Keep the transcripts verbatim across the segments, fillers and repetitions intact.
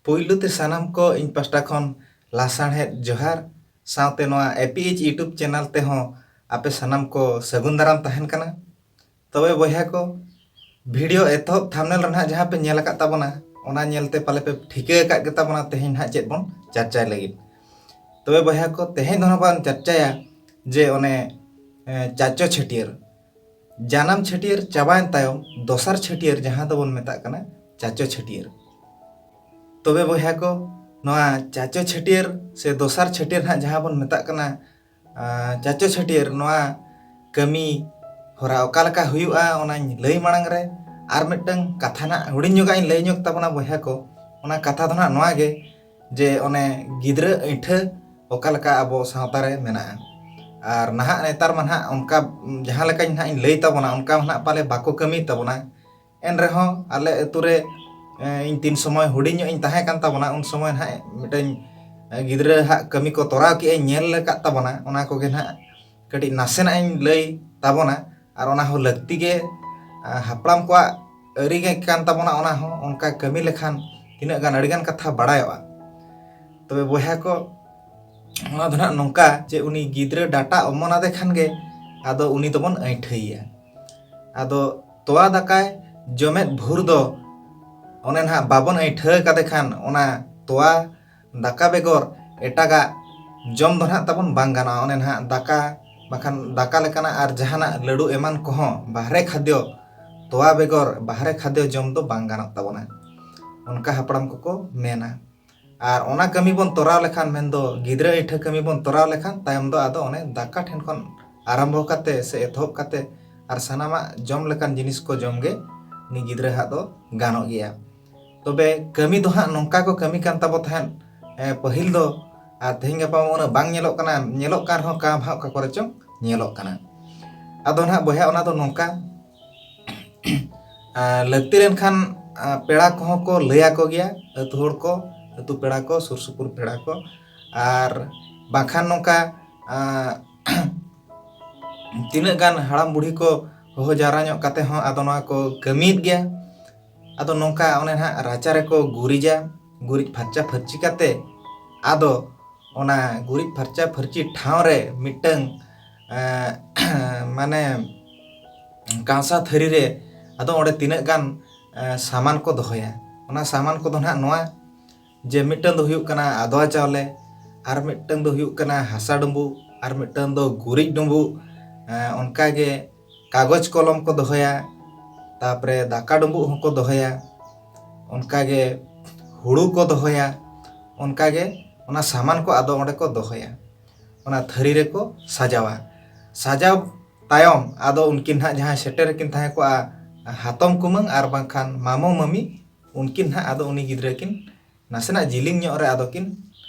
ᱯᱩᱭᱞᱩ ᱛᱮ ᱥᱟᱱᱟᱢ ᱠᱚ ᱤᱧ ᱯᱟᱥᱴᱟ ᱠᱷᱚᱱ ᱞᱟᱥᱟᱬᱦᱮᱫ ᱡᱚᱦᱟᱨ, ᱥᱟᱶᱛᱮ ᱱᱚᱣᱟ APH YouTube channel ᱛᱮᱦᱚᱸ ᱟᱯᱮ ᱥᱟᱱᱟᱢ ᱠᱚ ᱥᱟᱹᱜᱩᱱ ᱫᱟᱨᱟᱢ ᱛᱟᱦᱮᱱ ᱠᱟᱱᱟ᱾ ᱛᱚᱵᱮ ᱵᱚᱭᱦᱟ ᱠᱚ, video ᱮᱛᱚᱦᱚᱵ thumbnail ᱨᱮ ᱱᱟᱦᱟᱜ ᱡᱟᱦᱟᱸ ᱯᱮ ᱧᱮᱞ ᱟᱠᱟᱫ ᱛᱟᱵᱚᱱᱟ, ᱚᱱᱟ ᱧᱮᱞᱛᱮ ᱯᱟᱞᱮ ᱯᱮ ᱴᱷᱤᱠᱟᱹ ᱟᱠᱟᱫ ᱜᱮ ᱛᱟᱵᱚᱱᱟ ᱛᱮᱦᱮᱧ ᱱᱟᱦᱟᱜ ᱪᱮᱫ ᱵᱚᱱ ᱪᱟᱨᱪᱟᱭ ᱞᱟᱹᱜᱤᱫ᱾ ᱛᱚᱵᱮ ᱵᱚᱭᱦᱟ ᱠᱚ, ᱛᱮᱦᱮᱧ ᱫᱚ ᱱᱟᱦᱟᱜ ᱵᱚᱱ ᱪᱟᱨᱪᱟᱭᱟ ᱡᱮ ᱚᱱᱮ, ᱮ, ᱪᱟᱪᱚ ᱪᱷᱟᱹᱴᱭᱟᱹᱨ᱾ ᱡᱟᱱᱟᱢ ᱪᱷᱟᱹᱴᱭᱟᱹᱨ ᱪᱟᱵᱟᱭᱮᱱ ᱛᱟᱭᱚᱢ ᱫᱚᱥᱟᱨ ᱪᱷᱟᱹᱴᱭᱟᱹᱨ, ᱡᱟᱦᱟᱸ ᱫᱚᱵᱚᱱ ᱢᱮᱛᱟᱜ ᱠᱟᱱᱟ ᱪᱟᱪᱚ ᱪᱷᱟᱹᱴᱭᱟᱹᱨ᱾ ᱛᱚᱵᱮ ᱵᱚᱭᱦᱟ ᱠᱚ, ᱱᱚᱣᱟ ᱪᱟᱪᱚ ᱪᱷᱟᱹᱴᱭᱟᱹᱨ ᱥᱮ ᱫᱚᱥᱟᱨ ᱪᱷᱟᱹᱴᱭᱟᱹᱨ ᱱᱟᱦᱟᱜ ᱡᱟᱦᱟᱸ ᱵᱚᱱ ᱢᱮᱛᱟᱜ ᱠᱟᱱᱟ, ᱟ, ᱪᱟᱪᱚ ᱪᱷᱟᱹᱴᱭᱟᱹᱨ, ᱱᱚᱣᱟ ᱠᱟᱹᱢᱤ ᱦᱚᱨᱟ ᱚᱠᱟ ᱞᱮᱠᱟ ᱦᱩᱭᱩᱜᱼᱟ, ᱚᱱᱟᱧ ᱞᱟᱹᱭ ᱢᱟᱲᱟᱝ ᱨᱮ ᱟᱨ ᱢᱤᱫᱴᱟᱝ ᱠᱟᱛᱷᱟ ᱱᱟᱦᱟᱜ ᱦᱩᱰᱤᱧ ᱧᱚᱜᱟᱜ ᱤᱧ ᱞᱟᱹᱭ ᱧᱚᱜ ᱛᱟᱵᱚᱱᱟ ᱵᱚᱭᱦᱟ ᱠᱚ᱾ ᱚᱱᱟ ᱠᱟᱛᱷᱟ ᱫᱚ ᱱᱟᱦᱟᱜ ᱱᱚᱣᱟ ᱜᱮ, ᱡᱮ ᱚᱱᱮ ᱜᱤᱫᱽᱨᱟᱹ ᱟᱹᱭᱴᱷᱟᱹ ᱚᱠᱟ ᱞᱮᱠᱟ ᱟᱵᱚ ᱥᱟᱶᱛᱟ ᱨᱮ ᱢᱮᱱᱟᱜᱼᱟ᱾ ᱟᱨ ᱱᱟᱦᱟᱜ ᱱᱮᱛᱟᱨ ᱢᱟ ᱱᱟᱦᱟᱜ ᱚᱱᱠᱟ, ᱡᱟᱦᱟᱸ ᱞᱮᱠᱟᱧ ᱱᱟᱦᱟᱜ ᱤᱧ ᱞᱟᱹᱭ ᱛᱟᱵᱚᱱᱟ, ᱚᱱᱠᱟ ᱢᱟ ᱱᱟᱦᱟᱜ ᱯᱟᱞᱮ ᱵᱟᱠᱚ ᱠᱟᱹᱢᱤ ᱛᱟᱵᱚᱱᱟ᱾ ᱮᱱ ᱨᱮᱦᱚᱸ ᱟᱞᱮ ᱟᱹᱛᱩ ᱨᱮ, ᱮ, ᱤᱧ ᱛᱤᱱ ᱥᱚᱢᱚᱭ ᱦᱩᱰᱤᱧ ᱧᱚᱜ ᱤᱧ ᱛᱟᱦᱮᱸ ᱠᱟᱱ ᱛᱟᱵᱚᱱᱟ, ᱩᱱ ᱥᱚᱢᱚᱭ ᱱᱟᱦᱟᱜ ᱢᱤᱫᱴᱟᱝ, ᱮ, ᱜᱤᱫᱽᱨᱟᱹ ᱦᱟᱜ ᱠᱟᱹᱢᱤ ᱠᱚ ᱛᱚᱨᱟᱣ ᱠᱮᱜᱼᱟᱭ, ᱧᱮᱞ ᱟᱠᱟᱫ ᱛᱟᱵᱚᱱᱟ, ᱚᱱᱟ ᱠᱚᱜᱮ ᱱᱟᱦᱟᱜ ᱠᱟᱹᱴᱤᱡ ᱱᱟᱥᱮᱱᱟᱜ ᱤᱧ ᱞᱟᱹᱭ ᱛᱟᱵᱚᱱᱟ᱾ ᱟᱨ ᱚᱱᱟ ᱦᱚᱸ ᱞᱟᱹᱠᱛᱤ ᱜᱮ, ᱟ, ᱦᱟᱯᱲᱟᱢ ᱠᱚᱣᱟᱜ ᱟᱹᱨᱤ ᱜᱮ ᱠᱟᱱ ᱛᱟᱵᱚᱱᱟ᱾ ᱚᱱᱟ ᱦᱚᱸ ᱚᱱᱠᱟ ᱠᱟᱹᱢᱤ ᱞᱮᱠᱷᱟᱱ ᱛᱤᱱᱟᱹᱜ ᱜᱟᱱ ᱟᱹᱰᱤᱜᱟᱱ ᱠᱟᱛᱷᱟ ᱵᱟᱲᱟᱭᱚᱜᱼᱟ᱾ ᱛᱚᱵᱮ ᱵᱚᱭᱦᱟ ᱠᱚ, ᱚᱱᱟ ᱫᱚ ᱱᱟᱦᱟᱜ ᱱᱚᱝᱠᱟ ᱡᱮ ᱩᱱᱤ ᱜᱤᱫᱽᱨᱟᱹ ᱰᱟᱴᱟ ᱚᱢᱚᱱ ᱟᱫᱮ ᱠᱷᱟᱱ ᱜᱮ ᱟᱫᱚ ᱩᱱᱤ ᱫᱚᱵᱚᱱ ᱟᱹᱭᱴᱷᱟᱹᱭᱮᱭᱟ᱾ ᱟᱫᱚ ᱛᱚᱣᱟ ᱫᱟᱠᱟᱭ ᱡᱚᱢᱮᱫ ᱵᱷᱳᱨ ᱫᱚ ᱚᱱᱮ ᱱᱟᱦᱟᱜ ᱵᱟᱵᱚᱱ ᱟᱹᱭᱴᱷᱟᱹ ᱠᱟᱫᱮ ᱠᱷᱟᱱ ᱚᱱᱟ ᱛᱚᱣᱟ ᱫᱟᱠᱟ ᱵᱮᱜᱚᱨ ᱮᱴᱟᱜᱟᱜ ᱡᱚᱢ ᱫᱚ ᱱᱟᱦᱟᱜ ᱛᱟᱵᱚᱱ ᱵᱟᱝ ᱜᱟᱱᱚᱜᱼᱟ᱾ ᱚᱱᱮ ᱱᱟᱦᱟᱜ ᱫᱟᱠᱟ ᱵᱟᱠᱷᱟᱱ ᱫᱟᱠᱟ ᱞᱮᱠᱟᱱᱟᱜ ᱟᱨ ᱡᱟᱦᱟᱱᱟᱜ ᱞᱟᱹᱰᱩ ᱮᱢᱟᱱ ᱠᱚᱦᱚᱸ ᱵᱟᱦᱨᱮ ᱠᱷᱟᱫᱽᱭᱚ, ᱛᱚᱣᱟ ᱵᱮᱜᱚᱨ ᱵᱟᱦᱨᱮ ᱠᱷᱟᱫᱽᱭᱚ ᱡᱚᱢ ᱫᱚ ᱵᱟᱝ ᱜᱟᱱᱚᱜ ᱛᱟᱵᱚᱱᱟ, ᱚᱱᱠᱟ ᱦᱟᱯᱲᱟᱢ ᱠᱚᱠᱚ ᱢᱮᱱᱟ᱾ ᱟᱨ ᱚᱱᱟ ᱠᱟᱹᱢᱤ ᱵᱚᱱ ᱛᱚᱨᱟᱣ ᱞᱮᱠᱷᱟᱱ, ᱢᱮᱱᱫᱚ ᱜᱤᱫᱽᱨᱟᱹ ᱟᱹᱭᱴᱷᱟᱹ ᱠᱟᱹᱢᱤ ᱵᱚᱱ ᱛᱚᱨᱟᱣ ᱞᱮᱠᱷᱟᱱ, ᱛᱟᱭᱚᱢ ᱫᱚ ᱟᱫᱚ ᱚᱱᱮ ᱫᱟᱠᱟ ᱴᱷᱮᱱ ᱠᱷᱚᱱ ᱟᱨᱟᱢᱵᱷᱚ ᱠᱟᱛᱮ ᱥᱮ ᱮᱛᱚᱦᱚᱵ ᱠᱟᱛᱮ ᱟᱨ ᱥᱟᱱᱟᱢᱟᱜ ᱡᱚᱢ ᱞᱮᱠᱟᱱ ᱡᱤᱱᱤᱥ ᱠᱚ ᱡᱚᱢ ᱜᱮ ᱩᱱᱤ ᱜᱤᱫᱽᱨᱟᱹ ᱦᱟᱜ ᱫᱚ ᱜᱟᱱᱚᱜ ᱜᱮᱭᱟ᱾ ᱛᱚᱵᱮ ᱠᱟᱹᱢᱤ ᱫᱚ ᱦᱟᱸᱜ ᱱᱚᱝᱠᱟ ᱠᱚ ᱠᱟᱹᱢᱤ ᱠᱟᱱ ᱛᱟᱵᱚ ᱛᱟᱦᱮᱸᱫ, ᱮ, ᱯᱟᱹᱦᱤᱞ ᱫᱚ, ᱟᱨ ᱛᱮᱦᱮᱧ ᱜᱟᱯᱟ ᱢᱟ ᱩᱱᱟᱹᱜ ᱵᱟᱝ ᱧᱮᱞᱚᱜ ᱠᱟᱱᱟ, ᱧᱮᱞᱚᱜ ᱠᱟᱱ ᱨᱮᱦᱚᱸ ᱠᱟᱢ ᱦᱟᱸᱜ ᱚᱠᱟ ᱠᱚᱨᱮ ᱪᱚᱝ ᱧᱮᱞᱚᱜ ᱠᱟᱱᱟ᱾ ᱟᱫᱚ ᱱᱟᱦᱟᱜ ᱵᱚᱭᱦᱟ, ᱚᱱᱟ ᱫᱚ ᱱᱚᱝᱠᱟ, ᱟᱨ ᱞᱟᱹᱠᱛᱤ ᱞᱮᱱᱠᱷᱟᱱ, ᱟᱨ ᱯᱮᱲᱟ ᱠᱚᱦᱚᱸ ᱠᱚ ᱞᱟᱹᱭ ᱟᱠᱚ ᱜᱮᱭᱟ, ᱟᱹᱛᱩ ᱦᱚᱲ ᱠᱚ, ᱟᱹᱛᱩ ᱯᱮᱲᱟ ᱠᱚ, ᱥᱩᱨ ᱥᱩᱯᱩᱨ ᱯᱮᱲᱟ ᱠᱚ, ᱟᱨ ᱵᱟᱝᱠᱷᱟᱱ ᱱᱚᱝᱠᱟ, ᱟᱨ ᱛᱤᱱᱟᱹᱜ ᱜᱟᱱ ᱦᱟᱲᱟᱢ ᱵᱩᱲᱦᱤ ᱠᱚ ᱦᱚᱦᱚ ᱡᱟᱣᱨᱟ ᱧᱚᱜ ᱠᱟᱛᱮ ᱦᱚᱸ ᱟᱫᱚ ᱱᱚᱣᱟ ᱠᱚ ᱠᱟᱹᱢᱤᱭᱮᱫ ᱜᱮᱭᱟ᱾ ᱟᱫᱚ ᱱᱚᱝᱠᱟ ᱚᱱᱮ ᱱᱟᱦᱟᱜ ᱨᱟᱪᱟ ᱨᱮᱠᱚ ᱜᱩᱨᱤᱡᱟ, ᱜᱩᱨᱤᱡ ᱯᱷᱟᱨᱪᱟ ᱯᱷᱟᱹᱨᱪᱤ ᱠᱟᱛᱮ ᱟᱫᱚ ᱚᱱᱟ ᱜᱩᱨᱤᱡ ᱯᱷᱟᱨᱪᱟ ᱯᱷᱟᱹᱨᱪᱤ ᱴᱷᱟᱶ ᱨᱮ ᱢᱤᱫᱴᱟᱝ ᱮᱸ, ᱢᱟᱱᱮ ᱠᱟᱸᱥᱟ ᱛᱷᱟᱹᱨᱤ ᱨᱮ ᱟᱫᱚ ᱚᱸᱰᱮ ᱛᱤᱱᱟᱹᱜ ᱜᱟᱱ ᱮᱸ, ᱥᱟᱢᱟᱱ ᱠᱚ ᱫᱚᱦᱚᱭᱟ᱾ ᱚᱱᱟ ᱥᱟᱢᱟᱱ ᱠᱚᱫᱚ ᱱᱟᱦᱟᱜ ᱱᱚᱣᱟ ᱡᱮ ᱢᱤᱫᱴᱟᱝ ᱫᱚ ᱦᱩᱭᱩᱜ ᱠᱟᱱᱟ ᱟᱫᱽᱣᱟ ᱪᱟᱣᱞᱮ, ᱟᱨ ᱢᱤᱫᱴᱟᱝ ᱫᱚ ᱦᱩᱭᱩᱜ ᱠᱟᱱᱟ ᱦᱟᱥᱟ ᱰᱩᱸᱵᱩᱜ, ᱟᱨ ᱢᱤᱫᱴᱟᱝ ᱫᱚ ᱜᱩᱨᱤᱡ ᱰᱩᱸᱵᱩᱜ, ᱮᱸ, ᱚᱱᱠᱟᱜᱮ ᱠᱟᱜᱚᱡᱽ ᱠᱚᱞᱚᱢ ᱠᱚ ᱫᱚᱦᱚᱭᱟ, ᱛᱟᱨᱯᱚᱨᱮ ᱫᱟᱠᱟ ᱰᱩᱸᱵᱩᱜ ᱦᱚᱸᱠᱚ ᱫᱚᱦᱚᱭᱟ, ᱚᱱᱠᱟᱜᱮ ᱦᱩᱲᱩ ᱠᱚ ᱫᱚᱦᱚᱭᱟ, ᱚᱱᱠᱟᱜᱮ ᱚᱱᱟ ᱥᱟᱢᱟᱱ ᱠᱚ ᱟᱫᱚ ᱚᱸᱰᱮ ᱠᱚ ᱫᱚᱦᱚᱭᱟ, ᱚᱱᱟ ᱛᱷᱟᱹᱨᱤ ᱨᱮᱠᱚ ᱥᱟᱡᱟᱣᱟ᱾ ᱥᱟᱡᱟᱣ ᱛᱟᱭᱚᱢ ᱟᱫᱚ ᱩᱱᱠᱤᱱ ᱱᱟᱦᱟᱜ ᱡᱟᱦᱟᱸᱭ ᱥᱮᱴᱮᱨ ᱠᱤᱱ ᱛᱟᱦᱮᱸ ᱠᱚᱜᱼᱟ ᱦᱟᱛᱚᱢ ᱠᱩᱢᱟᱹᱝ ᱟᱨ ᱵᱟᱝᱠᱷᱟᱱ ᱢᱟᱢᱚ ᱢᱟᱹᱢᱤ, ᱩᱱᱠᱤᱱ ᱱᱟᱦᱟᱜ ᱟᱫᱚ ᱩᱱᱤ ᱜᱤᱫᱽᱨᱟᱹ ᱠᱤᱱ ᱱᱟᱥᱮᱱᱟᱜ ᱡᱤᱞᱤᱧ ᱧᱚᱜ ᱨᱮ ᱟᱫᱚ ᱠᱤᱱ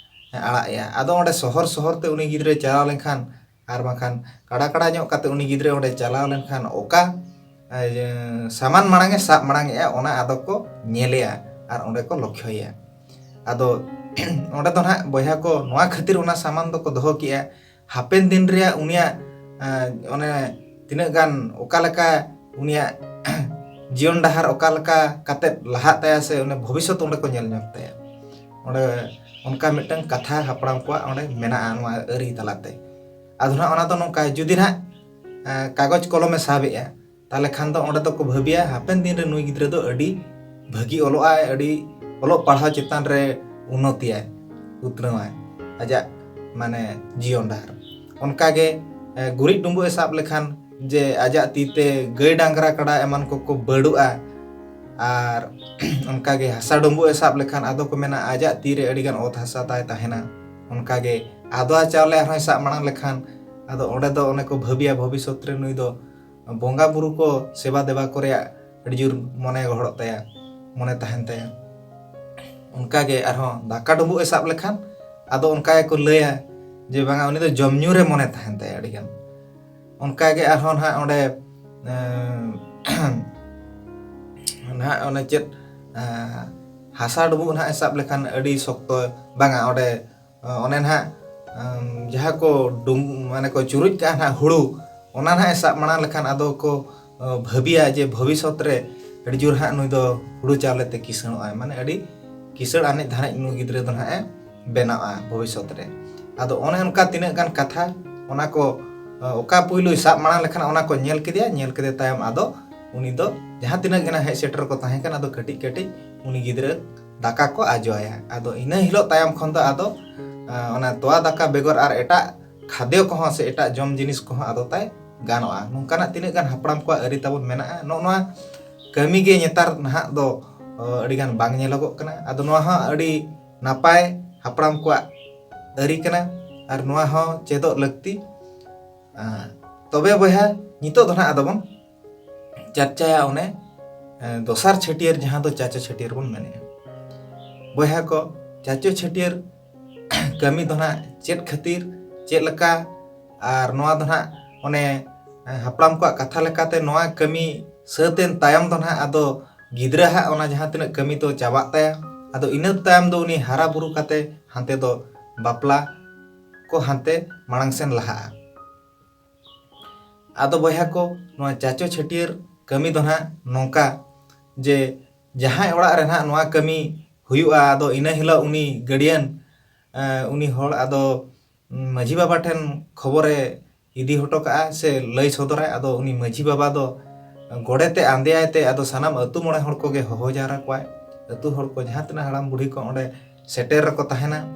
ᱟᱲᱟᱜ ᱮᱭᱟ᱾ ᱟᱫᱚ ᱚᱸᱰᱮ ᱥᱚᱦᱚᱨ ᱥᱚᱦᱚᱨ ᱛᱮ ᱩᱱᱤ ᱜᱤᱫᱽᱨᱟᱹᱭ ᱪᱟᱞᱟᱣ ᱞᱮᱱᱠᱷᱟᱱ ᱟᱨ ᱵᱟᱝᱠᱷᱟᱱ ᱠᱟᱰᱟ ᱠᱟᱰᱟ ᱧᱚᱜ ᱠᱟᱛᱮ ᱩᱱᱤ ᱜᱤᱫᱽᱨᱟᱹ ᱚᱸᱰᱮ ᱪᱟᱞᱟᱣ ᱞᱮᱱᱠᱷᱟᱱ ᱚᱠᱟ ᱮ, ᱥᱟᱢᱟᱱ ᱢᱟᱲᱟᱝ ᱮ ᱥᱟᱵ ᱢᱟᱲᱟᱝ ᱮᱜᱼᱟ, ᱚᱱᱟ ᱟᱫᱚ ᱠᱚ ᱧᱮᱞᱮᱭᱟ ᱟᱨ ᱚᱸᱰᱮ ᱠᱚ ᱞᱚᱠᱠᱷᱚᱭᱮᱭᱟ᱾ ᱟᱫᱚ ᱚᱸᱰᱮ ᱫᱚ ᱱᱟᱦᱟᱜ ᱵᱚᱭᱦᱟ ᱠᱚ ᱱᱚᱣᱟ ᱠᱷᱟᱹᱛᱤᱨ ᱚᱱᱟ ᱥᱟᱢᱟᱱ ᱫᱚᱠᱚ ᱫᱚᱦᱚ ᱠᱮᱜᱼᱟ, ᱦᱟᱯᱮᱱ ᱫᱤᱱ ᱨᱮᱭᱟᱜ ᱩᱱᱤᱭᱟᱜ ᱮ, ᱚᱱᱮ ᱛᱤᱱᱟᱹᱜ ᱜᱟᱱ ᱚᱠᱟ ᱞᱮᱠᱟ ᱩᱱᱤᱭᱟᱜ ᱡᱤᱭᱚᱱ ᱰᱟᱦᱟᱨ ᱚᱠᱟ ᱞᱮᱠᱟ ᱠᱟᱛᱮᱫ ᱞᱟᱦᱟᱜ ᱛᱟᱭᱟ ᱥᱮ ᱚᱱᱮ ᱵᱷᱚᱵᱤᱥᱥᱚᱛ ᱚᱸᱰᱮ ᱠᱚ ᱧᱮᱞ ᱧᱚᱜ ᱛᱟᱭᱟ᱾ ᱚᱸᱰᱮ ᱚᱱᱠᱟ ᱢᱤᱫᱴᱟᱝ ᱠᱟᱛᱷᱟ ᱦᱟᱯᱲᱟᱢ ᱠᱚᱣᱟᱜ ᱚᱸᱰᱮ ᱢᱮᱱᱟᱜᱼᱟ ᱱᱚᱣᱟ ᱟᱹᱨᱤ ᱛᱟᱞᱟᱛᱮ᱾ ᱟᱫᱚ ᱱᱟᱦᱟᱜ ᱚᱱᱟ ᱫᱚ ᱱᱚᱝᱠᱟ, ᱡᱩᱫᱤ ᱱᱟᱦᱟᱜ ᱮ, ᱠᱟᱜᱚᱡᱽ ᱠᱚᱞᱚᱢᱮ ᱥᱟᱵᱮᱜᱼᱟ, ᱛᱟᱦᱚᱞᱮ ᱠᱷᱟᱱ ᱫᱚ ᱚᱸᱰᱮ ᱫᱚᱠᱚ ᱵᱷᱟᱹᱵᱤᱭᱟ ᱦᱟᱯᱮᱱ ᱫᱤᱱ ᱨᱮ ᱱᱩᱭ ᱜᱤᱫᱽᱨᱟᱹ ᱫᱚ ᱟᱹᱰᱤ ᱵᱷᱟᱹᱜᱤ ᱚᱞᱚᱜ ᱟᱭ, ᱟᱹᱰᱤ ᱚᱞᱚᱜ ᱯᱟᱲᱦᱟᱣ ᱪᱮᱛᱟᱱ ᱨᱮ ᱩᱱᱱᱚᱛᱤᱭᱟᱭ, ᱩᱛᱱᱟᱹᱣᱟᱭ ᱟᱡᱟᱜ ᱢᱟᱱᱮ ᱡᱤᱭᱚᱱ ᱰᱟᱦᱟᱨ᱾ ᱚᱱᱠᱟᱜᱮ ᱮ, ᱜᱩᱨᱤᱡ ᱰᱩᱸᱵᱩᱜ ᱮ ᱥᱟᱵ ᱞᱮᱠᱷᱟᱱ ᱡᱮ ᱟᱡᱟᱜ ᱛᱤ ᱛᱮ ᱜᱟᱹᱭ ᱰᱟᱝᱨᱟ ᱠᱟᱰᱟ ᱮᱢᱟᱱ ᱠᱚᱠᱚ ᱵᱟᱹᱰᱩᱜᱼᱟ, ᱟᱨ ᱚᱱᱠᱟᱜᱮ ᱦᱟᱥᱟ ᱰᱩᱸᱵᱩᱜ ᱮ ᱥᱟᱵ ᱞᱮᱠᱷᱟᱱ ᱟᱫᱚ ᱠᱚ ᱢᱮᱱᱟ ᱟᱡᱟᱜ ᱛᱤ ᱨᱮ ᱟᱹᱰᱤᱜᱟᱱ ᱚᱛ ᱦᱟᱥᱟ ᱛᱟᱭ ᱛᱟᱦᱮᱱᱟ᱾ ᱚᱱᱠᱟᱜᱮ ᱟᱫᱽᱣᱟ ᱪᱟᱣᱞᱮ ᱟᱨᱦᱚᱸᱭ ᱥᱟᱵ ᱢᱟᱲᱟᱝ ᱞᱮᱠᱷᱟᱱ ᱟᱫᱚ ᱚᱸᱰᱮ ᱫᱚ ᱚᱱᱮ ᱠᱚ ᱵᱷᱟᱹᱵᱤᱭᱟ ᱵᱷᱚᱵᱤᱥᱥᱚᱛ ᱨᱮ ᱱᱩᱭ ᱫᱚ ᱵᱚᱸᱜᱟ ᱵᱩᱨᱩ ᱠᱚ ᱥᱮᱵᱟ ᱫᱮᱵᱟ ᱠᱚ ᱨᱮᱭᱟᱜ ᱟᱹᱰᱤ ᱡᱳᱨ ᱢᱚᱱᱮ ᱜᱚᱦᱚᱲᱚᱜ ᱛᱟᱭᱟ, ᱢᱚᱱᱮ ᱛᱟᱦᱮᱱ ᱛᱟᱭᱟ᱾ ᱚᱱᱠᱟᱜᱮ ᱟᱨᱦᱚᱸ ᱫᱟᱠᱟ ᱰᱩᱸᱵᱩᱜ ᱮ ᱥᱟᱵ ᱞᱮᱠᱷᱟᱱ ᱟᱫᱚ ᱚᱱᱠᱟ ᱜᱮᱠᱚ ᱞᱟᱹᱭᱟ ᱡᱮ ᱵᱟᱝᱟ ᱩᱱᱤ ᱫᱚ ᱡᱚᱢ ᱧᱩ ᱨᱮ ᱢᱚᱱᱮ ᱛᱟᱦᱮᱱ ᱛᱟᱭᱟ ᱟᱹᱰᱤᱜᱟᱱ᱾ ᱚᱱᱠᱟᱜᱮ ᱟᱨᱦᱚᱸ ᱱᱟᱦᱟᱜ ᱚᱸᱰᱮ ᱮᱸ, ᱱᱟᱦᱟᱜ ᱚᱱᱮ ᱪᱮᱫ ᱮᱸ, ᱦᱟᱥᱟ ᱰᱩᱸᱵᱩᱜ ᱱᱟᱦᱟᱜ ᱮ ᱥᱟᱵ ᱞᱮᱠᱷᱟᱱ ᱟᱹᱰᱤ ᱥᱚᱠᱛᱚ ᱵᱟᱝᱟ ᱚᱸᱰᱮ ᱚᱱᱮ ᱱᱟᱦᱟᱜ ᱮᱢ, ᱡᱟᱦᱟᱸ ᱠᱚ ᱰᱩᱢ ᱢᱟᱱᱮ ᱠᱚ ᱪᱩᱨᱩᱡ ᱠᱟᱜᱼᱟ ᱱᱟᱦᱟᱜ ᱦᱩᱲᱩ, ᱚᱱᱟ ᱱᱟᱦᱟᱜ ᱮ ᱥᱟᱵ ᱢᱟᱲᱟᱝ ᱞᱮᱠᱷᱟᱱ ᱟᱫᱚ ᱠᱚ ᱮ, ᱵᱷᱟᱹᱵᱤᱭᱟ ᱡᱮ ᱵᱷᱚᱵᱤᱥᱥᱚᱛ ᱨᱮ ᱟᱹᱰᱤ ᱡᱳᱨ ᱦᱟᱸᱜ ᱱᱩᱭ ᱫᱚ ᱦᱩᱲᱩ ᱪᱟᱣᱞᱮ ᱛᱮ ᱠᱤᱥᱟᱹᱬᱚᱜ ᱟᱭ, ᱢᱟᱱᱮ ᱟᱹᱰᱤ ᱠᱤᱥᱟᱹᱬ ᱟᱱᱤᱡ ᱫᱷᱟᱨᱟᱤᱡ ᱱᱩᱭ ᱜᱤᱫᱽᱨᱟᱹ ᱫᱚ ᱱᱟᱦᱟᱜ ᱮ ᱵᱮᱱᱟᱜᱼᱟ ᱵᱷᱚᱵᱤᱥᱥᱚᱛ ᱨᱮ᱾ ᱟᱫᱚ ᱚᱱᱮ ᱚᱱᱠᱟ ᱛᱤᱱᱟᱹᱜ ᱜᱟᱱ ᱠᱟᱛᱷᱟ, ᱚᱱᱟ ᱠᱚ ᱚᱠᱟ ᱯᱩᱭᱞᱩᱭ ᱥᱟᱵ ᱢᱟᱲᱟᱝ ᱞᱮᱠᱷᱟᱱ ᱚᱱᱟ ᱠᱚ ᱧᱮᱞ ᱠᱮᱫᱮᱭᱟ᱾ ᱧᱮᱞ ᱠᱮᱫᱮ ᱛᱟᱭᱚᱢ ᱟᱫᱚ ᱩᱱᱤ ᱫᱚ ᱡᱟᱦᱟᱸ ᱛᱤᱱᱟᱹᱜ ᱜᱮ ᱱᱟᱦᱟᱜ ᱦᱮᱡ ᱥᱮᱴᱮᱨ ᱠᱚ ᱛᱟᱦᱮᱸ ᱠᱟᱱᱟ, ᱟᱫᱚ ᱠᱟᱹᱴᱤᱡ ᱠᱟᱹᱴᱤᱡ ᱩᱱᱤ ᱜᱤᱫᱽᱨᱟᱹ ᱫᱟᱠᱟ ᱠᱚ ᱟᱡᱚ ᱟᱭᱟ᱾ ᱟᱫᱚ ᱤᱱᱟᱹ ᱦᱤᱞᱳᱜ ᱛᱟᱭᱚᱢ ᱠᱷᱚᱱ ᱫᱚ ᱟᱫᱚ ᱚᱱᱟ ᱛᱚᱣᱟ ᱫᱟᱠᱟ ᱵᱮᱜᱚᱨ ᱟᱨ ᱮᱴᱟᱜ ᱠᱷᱟᱫᱽᱭᱚ ᱠᱚᱦᱚᱸ ᱥᱮ ᱮᱴᱟᱜ ᱡᱚᱢ ᱡᱤᱱᱤᱥ ᱠᱚᱦᱚᱸ ᱟᱫᱚ ᱛᱟᱭ ᱜᱟᱱᱚᱜᱼᱟ᱾ ᱱᱚᱝᱠᱟᱱᱟᱜ ᱛᱤᱱᱟᱹᱜ ᱜᱟᱱ ᱦᱟᱯᱲᱟᱢ ᱠᱚᱣᱟᱜ ᱟᱹᱨᱤ ᱛᱟᱵᱚᱱ ᱢᱮᱱᱟᱜᱼᱟ, ᱱᱚᱜᱼᱚ ᱱᱚᱣᱟ ᱠᱟᱹᱢᱤ ᱜᱮ ᱱᱮᱛᱟᱨ ᱱᱟᱦᱟᱜ ᱫᱚ ᱟᱹᱰᱤᱜᱟᱱ ᱵᱟᱝ ᱧᱮᱞᱚᱜᱚᱜ ᱠᱟᱱᱟ᱾ ᱟᱫᱚ ᱱᱚᱣᱟ ᱦᱚᱸ ᱟᱹᱰᱤ ᱱᱟᱯᱟᱭ ᱦᱟᱯᱲᱟᱢ ᱠᱚᱣᱟᱜ ᱟᱹᱨᱤ ᱠᱟᱱᱟ, ᱟᱨ ᱱᱚᱣᱟ ᱦᱚᱸ ᱪᱮᱫᱚᱜ ᱞᱟᱹᱠᱛᱤ᱾ ᱛᱚᱵᱮ ᱵᱚᱭᱦᱟ, ᱱᱤᱛᱚᱜ ᱫᱚ ᱱᱟᱦᱟᱜ ᱟᱫᱚ ᱵᱚᱱ ᱪᱟᱨᱪᱟᱭᱟ ᱚᱱᱮ ᱫᱚᱥᱟᱨ ᱪᱷᱟᱹᱴᱭᱟᱹᱨ, ᱡᱟᱦᱟᱸ ᱫᱚ ᱪᱟᱪᱚ ᱪᱷᱟᱹᱴᱭᱟᱹᱨ ᱵᱚᱱ ᱢᱮᱱᱮᱫᱼᱟ᱾ ᱵᱚᱭᱦᱟ ᱠᱚ, ᱪᱟᱪᱚ ᱪᱷᱟᱹᱴᱭᱟᱹᱨ ᱠᱟᱹᱢᱤ ᱫᱚ ᱱᱟᱦᱟᱜ ᱪᱮᱫ ᱠᱷᱟᱹᱛᱤᱨ, ᱪᱮᱫ ᱞᱮᱠᱟ, ᱟᱨ ᱱᱚᱣᱟ ᱫᱚ ᱱᱟᱦᱟᱜ ᱚᱱᱮ ᱦᱟᱯᱲᱟᱢ ᱠᱚᱣᱟᱜ ᱠᱟᱛᱷᱟ ᱞᱮᱠᱟᱛᱮ ᱱᱚᱣᱟ ᱠᱟᱹᱢᱤ ᱥᱟᱹᱛ ᱮᱱ ᱛᱟᱭᱚᱢ ᱫᱚ ᱱᱟᱦᱟᱜ ᱟᱫᱚ ᱜᱤᱫᱽᱨᱟᱹ ᱦᱟᱜ ᱚᱱᱟ ᱡᱟᱦᱟᱸ ᱛᱤᱱᱟᱹᱜ ᱠᱟᱹᱢᱤ ᱫᱚ ᱪᱟᱵᱟᱜ ᱛᱟᱭᱟ᱾ ᱟᱫᱚ ᱤᱱᱟᱹ ᱛᱟᱭᱚᱢ ᱫᱚ ᱩᱱᱤ ᱦᱟᱨᱟ ᱵᱩᱨᱩ ᱠᱟᱛᱮ ᱦᱟᱱᱛᱮ ᱫᱚ ᱵᱟᱯᱞᱟ ᱠᱚ ᱦᱟᱱᱛᱮ ᱢᱟᱲᱟᱝ ᱥᱮᱱ ᱞᱟᱦᱟᱜᱼᱟ᱾ ᱟᱫᱚ ᱵᱚᱭᱦᱟ ᱠᱚ, ᱱᱚᱣᱟ ᱪᱟᱪᱚ ᱪᱷᱟᱹᱴᱭᱟᱹᱨ ᱠᱟᱹᱢᱤ ᱫᱚ ᱱᱟᱦᱟᱜ ᱱᱚᱝᱠᱟ ᱡᱮ ᱡᱟᱦᱟᱸᱭ ᱚᱲᱟᱜ ᱨᱮ ᱱᱟᱦᱟᱜ ᱱᱚᱣᱟ ᱠᱟᱹᱢᱤ ᱦᱩᱭᱩᱜᱼᱟ, ᱟᱫᱚ ᱤᱱᱟᱹ ᱦᱤᱞᱳᱜ ᱩᱱᱤ ᱜᱟᱹᱰᱤᱭᱟᱱ ᱩᱱᱤ ᱦᱚᱲ ᱟᱫᱚ ᱢᱟᱹᱡᱷᱤ ᱵᱟᱵᱟ ᱴᱷᱮᱱ ᱠᱷᱚᱵᱚᱨᱮ ᱤᱫᱤ ᱦᱚᱴᱚ ᱠᱟᱜᱼᱟ ᱥᱮ ᱞᱟᱹᱭ ᱥᱚᱫᱚᱨᱟᱭ᱾ ᱟᱫᱚ ᱩᱱᱤ ᱢᱟᱹᱡᱷᱤ ᱵᱟᱵᱟ ᱫᱚ ᱜᱚᱰᱮᱛᱮ ᱟᱸᱫᱮᱭᱟᱭ ᱛᱮ ᱟᱫᱚ ᱥᱟᱱᱟᱢ ᱟᱹᱛᱩ ᱢᱚᱬᱮ ᱦᱚᱲ ᱠᱚᱜᱮ ᱦᱚᱦᱚ ᱡᱟᱣᱨᱟ ᱠᱚᱣᱟᱭ᱾ ᱟᱹᱛᱩ ᱦᱚᱲ ᱠᱚ ᱡᱟᱦᱟᱸ ᱛᱤᱱᱟᱹᱜ ᱦᱟᱲᱟᱢ ᱵᱩᱲᱦᱤ ᱠᱚ ᱚᱸᱰᱮ ᱥᱮᱴᱮᱨ ᱨᱮᱠᱚ ᱛᱟᱦᱮᱱᱟ᱾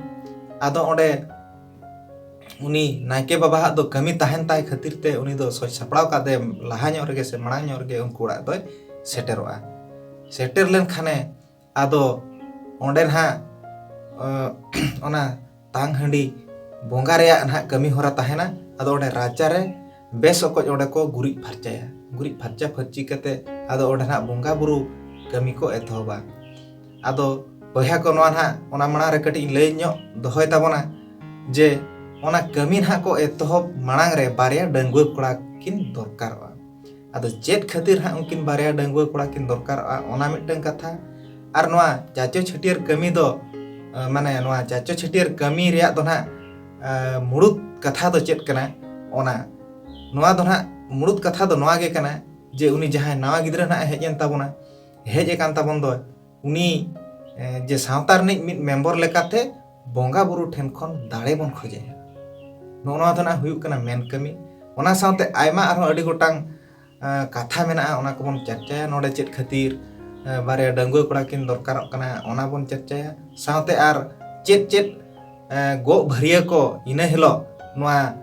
ᱟᱫᱚ ᱚᱸᱰᱮ ᱩᱱᱤ ᱱᱟᱭᱠᱮ ᱵᱟᱵᱟᱣᱟᱜ ᱫᱚ ᱠᱟᱹᱢᱤ ᱛᱟᱦᱮᱱ ᱛᱟᱭ ᱠᱷᱟᱹᱛᱤᱨ ᱛᱮ ᱩᱱᱤ ᱫᱚ ᱥᱚᱡᱽ ᱥᱟᱯᱲᱟᱣ ᱠᱟᱛᱮ ᱞᱟᱦᱟ ᱧᱚᱜ ᱨᱮᱜᱮ ᱥᱮ ᱢᱟᱲᱟᱝ ᱧᱚᱜ ᱨᱮᱜᱮ ᱩᱱᱠᱩ ᱚᱲᱟᱜ ᱫᱚᱭ ᱥᱮᱴᱮᱨᱚᱜᱼᱟ᱾ ᱥᱮᱴᱮᱨ ᱞᱮᱱᱠᱷᱟᱱᱮ ᱟᱫᱚ ᱚᱸᱰᱮ ᱱᱟᱦᱟᱜ ᱚᱱᱟ ᱛᱟᱝ ᱦᱟᱺᱰᱤ ᱵᱚᱸᱜᱟ ᱨᱮᱭᱟᱜ ᱱᱟᱦᱟᱜ ᱠᱟᱹᱢᱤ ᱦᱚᱨᱟ ᱛᱟᱦᱮᱱᱟ᱾ ᱟᱫᱚ ᱚᱸᱰᱮ ᱨᱟᱪᱟ ᱨᱮ ᱵᱮᱥ ᱚᱠᱚᱡ ᱚᱸᱰᱮ ᱠᱚ ᱜᱩᱨᱤᱡ ᱯᱷᱟᱨᱪᱟᱭᱟ᱾ ᱜᱩᱨᱤᱡ ᱯᱷᱟᱨᱪᱟ ᱯᱷᱟᱹᱨᱪᱤ ᱠᱟᱛᱮ ᱟᱫᱚ ᱚᱸᱰᱮ ᱱᱟᱦᱟᱜ ᱵᱚᱸᱜᱟ ᱵᱩᱨᱩ ᱠᱟᱹᱢᱤ ᱠᱚ ᱮᱛᱚᱦᱚᱵᱟ᱾ ᱟᱫᱚ ᱵᱚᱭᱦᱟ ᱠᱚ, ᱱᱚᱣᱟ ᱱᱟᱦᱟᱜ ᱚᱱᱟ ᱢᱟᱲᱟᱝ ᱨᱮ ᱠᱟᱹᱴᱤᱡ ᱤᱧ ᱞᱟᱹᱭ ᱧᱚᱜ ᱫᱚᱦᱚᱭ ᱛᱟᱵᱚᱱᱟ ᱡᱮ ᱚᱱᱟ ᱠᱟᱹᱢᱤ ᱱᱟᱦᱟᱜ ᱠᱚ ᱮᱛᱚᱦᱚᱵ ᱢᱟᱲᱟᱝ ᱨᱮ ᱵᱟᱨᱭᱟ ᱰᱟᱺᱜᱩᱣᱟᱹ ᱠᱚᱲᱟ ᱠᱤᱱ ᱫᱚᱨᱠᱟᱨᱚᱜᱼᱟ᱾ ᱟᱫᱚ ᱪᱮᱫ ᱠᱷᱟᱹᱛᱤᱨ ᱦᱟᱸᱜ ᱩᱱᱠᱤᱱ ᱵᱟᱨᱭᱟ ᱰᱟᱺᱜᱩᱣᱟᱹ ᱠᱚᱲᱟ ᱠᱤᱱ ᱫᱚᱨᱠᱟᱨᱚᱜᱼᱟ, ᱚᱱᱟ ᱢᱤᱫᱴᱟᱝ ᱠᱟᱛᱷᱟ᱾ ᱟᱨ ᱱᱚᱣᱟ ᱪᱟᱪᱚ ᱪᱷᱟᱹᱴᱭᱟᱹᱨ ᱠᱟᱹᱢᱤ ᱫᱚ ᱢᱟᱱᱮ ᱱᱚᱣᱟ ᱪᱟᱪᱚ ᱪᱷᱟᱹᱴᱭᱟᱹᱨ ᱠᱟᱹᱢᱤ ᱨᱮᱭᱟᱜ ᱫᱚ ᱱᱟᱦᱟᱜ ᱢᱩᱲᱩᱫ ᱠᱟᱛᱷᱟ ᱫᱚ ᱪᱮᱫ ᱠᱟᱱᱟ? ᱚᱱᱟ ᱱᱚᱣᱟ ᱫᱚ ᱱᱟᱦᱟᱜ ᱢᱩᱲᱩᱫ ᱠᱟᱛᱷᱟ ᱫᱚ ᱱᱚᱣᱟ ᱜᱮ ᱠᱟᱱᱟ ᱡᱮ ᱩᱱᱤ ᱡᱟᱦᱟᱸᱭ ᱱᱟᱣᱟ ᱜᱤᱫᱽᱨᱟᱹ ᱱᱟᱦᱟᱜ ᱮ ᱦᱮᱡ ᱮᱱ ᱛᱟᱵᱚᱱᱟ, ᱦᱮᱡ ᱟᱠᱟᱱ ᱛᱟᱵᱚᱱ ᱫᱚ, ᱩᱱᱤ ᱮ, ᱡᱮ ᱥᱟᱶᱛᱟ ᱨᱤᱱᱤᱡ ᱢᱤᱫ ᱢᱮᱢᱵᱚᱨ ᱞᱮᱠᱟᱛᱮ ᱵᱚᱸᱜᱟ ᱵᱩᱨᱩ ᱴᱷᱮᱱ ᱠᱷᱚᱱ ᱫᱟᱲᱮ ᱵᱚᱱ ᱠᱷᱚᱡᱟᱭᱟ᱾ ᱱᱚᱜᱼᱚ ᱱᱚᱣᱟ ᱫᱚ ᱱᱟᱜ ᱦᱩᱭᱩᱜ ᱠᱟᱱᱟ ᱢᱮᱱ ᱠᱟᱹᱢᱤ᱾ ᱚᱱᱟ ᱥᱟᱶᱛᱮ ᱟᱭᱢᱟ ᱟᱨᱦᱚᱸ ᱟᱹᱰᱤ ᱜᱚᱴᱟᱝ, ᱮ, ᱠᱟᱛᱷᱟ ᱢᱮᱱᱟᱜᱼᱟ, ᱚᱱᱟ ᱠᱚᱵᱚᱱ ᱪᱟᱨᱪᱟᱭᱟ᱾ ᱱᱚᱰᱮ ᱪᱮᱫ ᱠᱷᱟᱹᱛᱤᱨ, ᱮ, ᱵᱟᱨᱭᱟ ᱰᱟᱺᱜᱩᱣᱟᱹ ᱠᱚᱲᱟ ᱠᱤᱱ ᱫᱚᱨᱠᱟᱨᱚᱜ ᱠᱟᱱᱟ, ᱚᱱᱟ ᱵᱚᱱ ᱪᱟᱨᱪᱟᱭᱟ᱾ ᱥᱟᱶᱛᱮ ᱟᱨ ᱪᱮᱫ ᱪᱮᱫ, ᱮ, ᱜᱚᱜ ᱵᱷᱟᱹᱨᱭᱟᱹ ᱠᱚ ᱤᱱᱟᱹ ᱦᱤᱞᱳᱜ ᱱᱚᱣᱟ,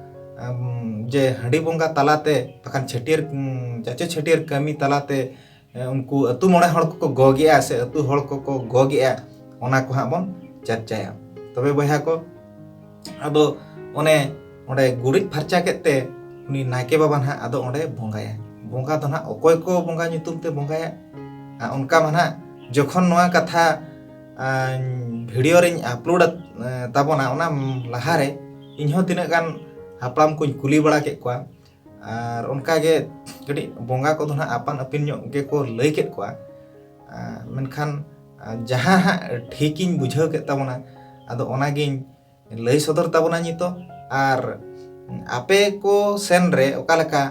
ᱮᱢ, ᱡᱮ ᱦᱟᱺᱰᱤ ᱵᱚᱸᱜᱟ ᱛᱟᱞᱟᱛᱮ ᱵᱟᱠᱷᱟᱱ ᱪᱷᱟᱹᱴᱭᱟᱹᱨ, ᱩᱢ, ᱪᱟᱪᱚ ᱪᱷᱟᱹᱴᱭᱟᱹᱨ ᱠᱟᱹᱢᱤ ᱛᱟᱞᱟᱛᱮ, ᱮ, ᱩᱱᱠᱩ ᱟᱹᱛᱩ ᱢᱚᱬᱮ ᱦᱚᱲ ᱠᱚᱠᱚ ᱜᱚᱜᱮᱜᱼᱟ ᱥᱮ ᱟᱹᱛᱩ ᱦᱚᱲ ᱠᱚᱠᱚ ᱜᱚᱜᱮᱜᱼᱟ, ᱚᱱᱟ ᱠᱚ ᱦᱟᱸᱜ ᱵᱚᱱ ᱪᱟᱨᱪᱟᱭᱟ᱾ ᱛᱚᱵᱮ ᱵᱚᱭᱦᱟ ᱠᱚ, ᱟᱫᱚ ᱚᱱᱮ ᱚᱸᱰᱮ ᱜᱩᱨᱤᱡ ᱯᱷᱟᱨᱪᱟ ᱠᱮᱫ ᱛᱮ ᱩᱱᱤ ᱱᱟᱭᱠᱮ ᱵᱟᱵᱟ ᱱᱟᱦᱟᱜ ᱟᱫᱚ ᱚᱸᱰᱮ ᱵᱚᱸᱜᱟᱭᱟ᱾ ᱵᱚᱸᱜᱟ ᱫᱚ ᱱᱟᱦᱟᱜ ᱚᱠᱚᱭ ᱠᱚ ᱵᱚᱸᱜᱟ ᱧᱩᱛᱩᱢ ᱛᱮ ᱵᱚᱸᱜᱟᱭᱟ? ᱟᱨ ᱚᱱᱠᱟ ᱢᱟ ᱱᱟᱦᱟᱜ ᱡᱚᱠᱷᱚᱱ ᱱᱚᱣᱟ ᱠᱟᱛᱷᱟ, ᱟᱸ, ᱵᱷᱤᱰᱤᱭᱳ ᱨᱤᱧ ᱟᱯᱞᱳᱰ, ᱮ, ᱛᱟᱵᱚᱱᱟ, ᱚᱱᱟ ᱞᱟᱦᱟᱨᱮ ᱤᱧᱦᱚᱸ ᱛᱤᱱᱟᱹᱜ ᱜᱟᱱ ᱦᱟᱯᱲᱟᱢ ᱠᱚᱧ ᱠᱩᱞᱤ ᱵᱟᱲᱟ ᱠᱮᱫ ᱠᱚᱣᱟ᱾ ᱟᱨ ᱚᱱᱠᱟᱜᱮ ᱠᱟᱹᱴᱤᱡ ᱵᱚᱸᱜᱟ ᱠᱚᱫᱚ ᱱᱟᱦᱟᱜ ᱟᱯᱟᱱ ᱟᱹᱯᱤᱱ ᱧᱚᱜ ᱜᱮᱠᱚ ᱞᱟᱹᱭ ᱠᱮᱫ ᱠᱚᱣᱟ᱾ ᱟᱨ ᱢᱮᱱᱠᱷᱟᱱ, ᱟᱨ ᱡᱟᱦᱟᱸ ᱦᱟᱸᱜ ᱴᱷᱤᱠᱤᱧ ᱵᱩᱡᱷᱟᱹᱣ ᱠᱮᱫ ᱛᱟᱵᱚᱱᱟ, ᱟᱫᱚ ᱚᱱᱟᱜᱤᱧ ᱞᱟᱹᱭ ᱥᱚᱫᱚᱨ ᱛᱟᱵᱚᱱᱟ ᱱᱤᱛᱚᱜ᱾ ᱟᱨ ᱟᱯᱮ ᱠᱚ ᱥᱮᱱ ᱨᱮ ᱚᱠᱟ ᱞᱮᱠᱟ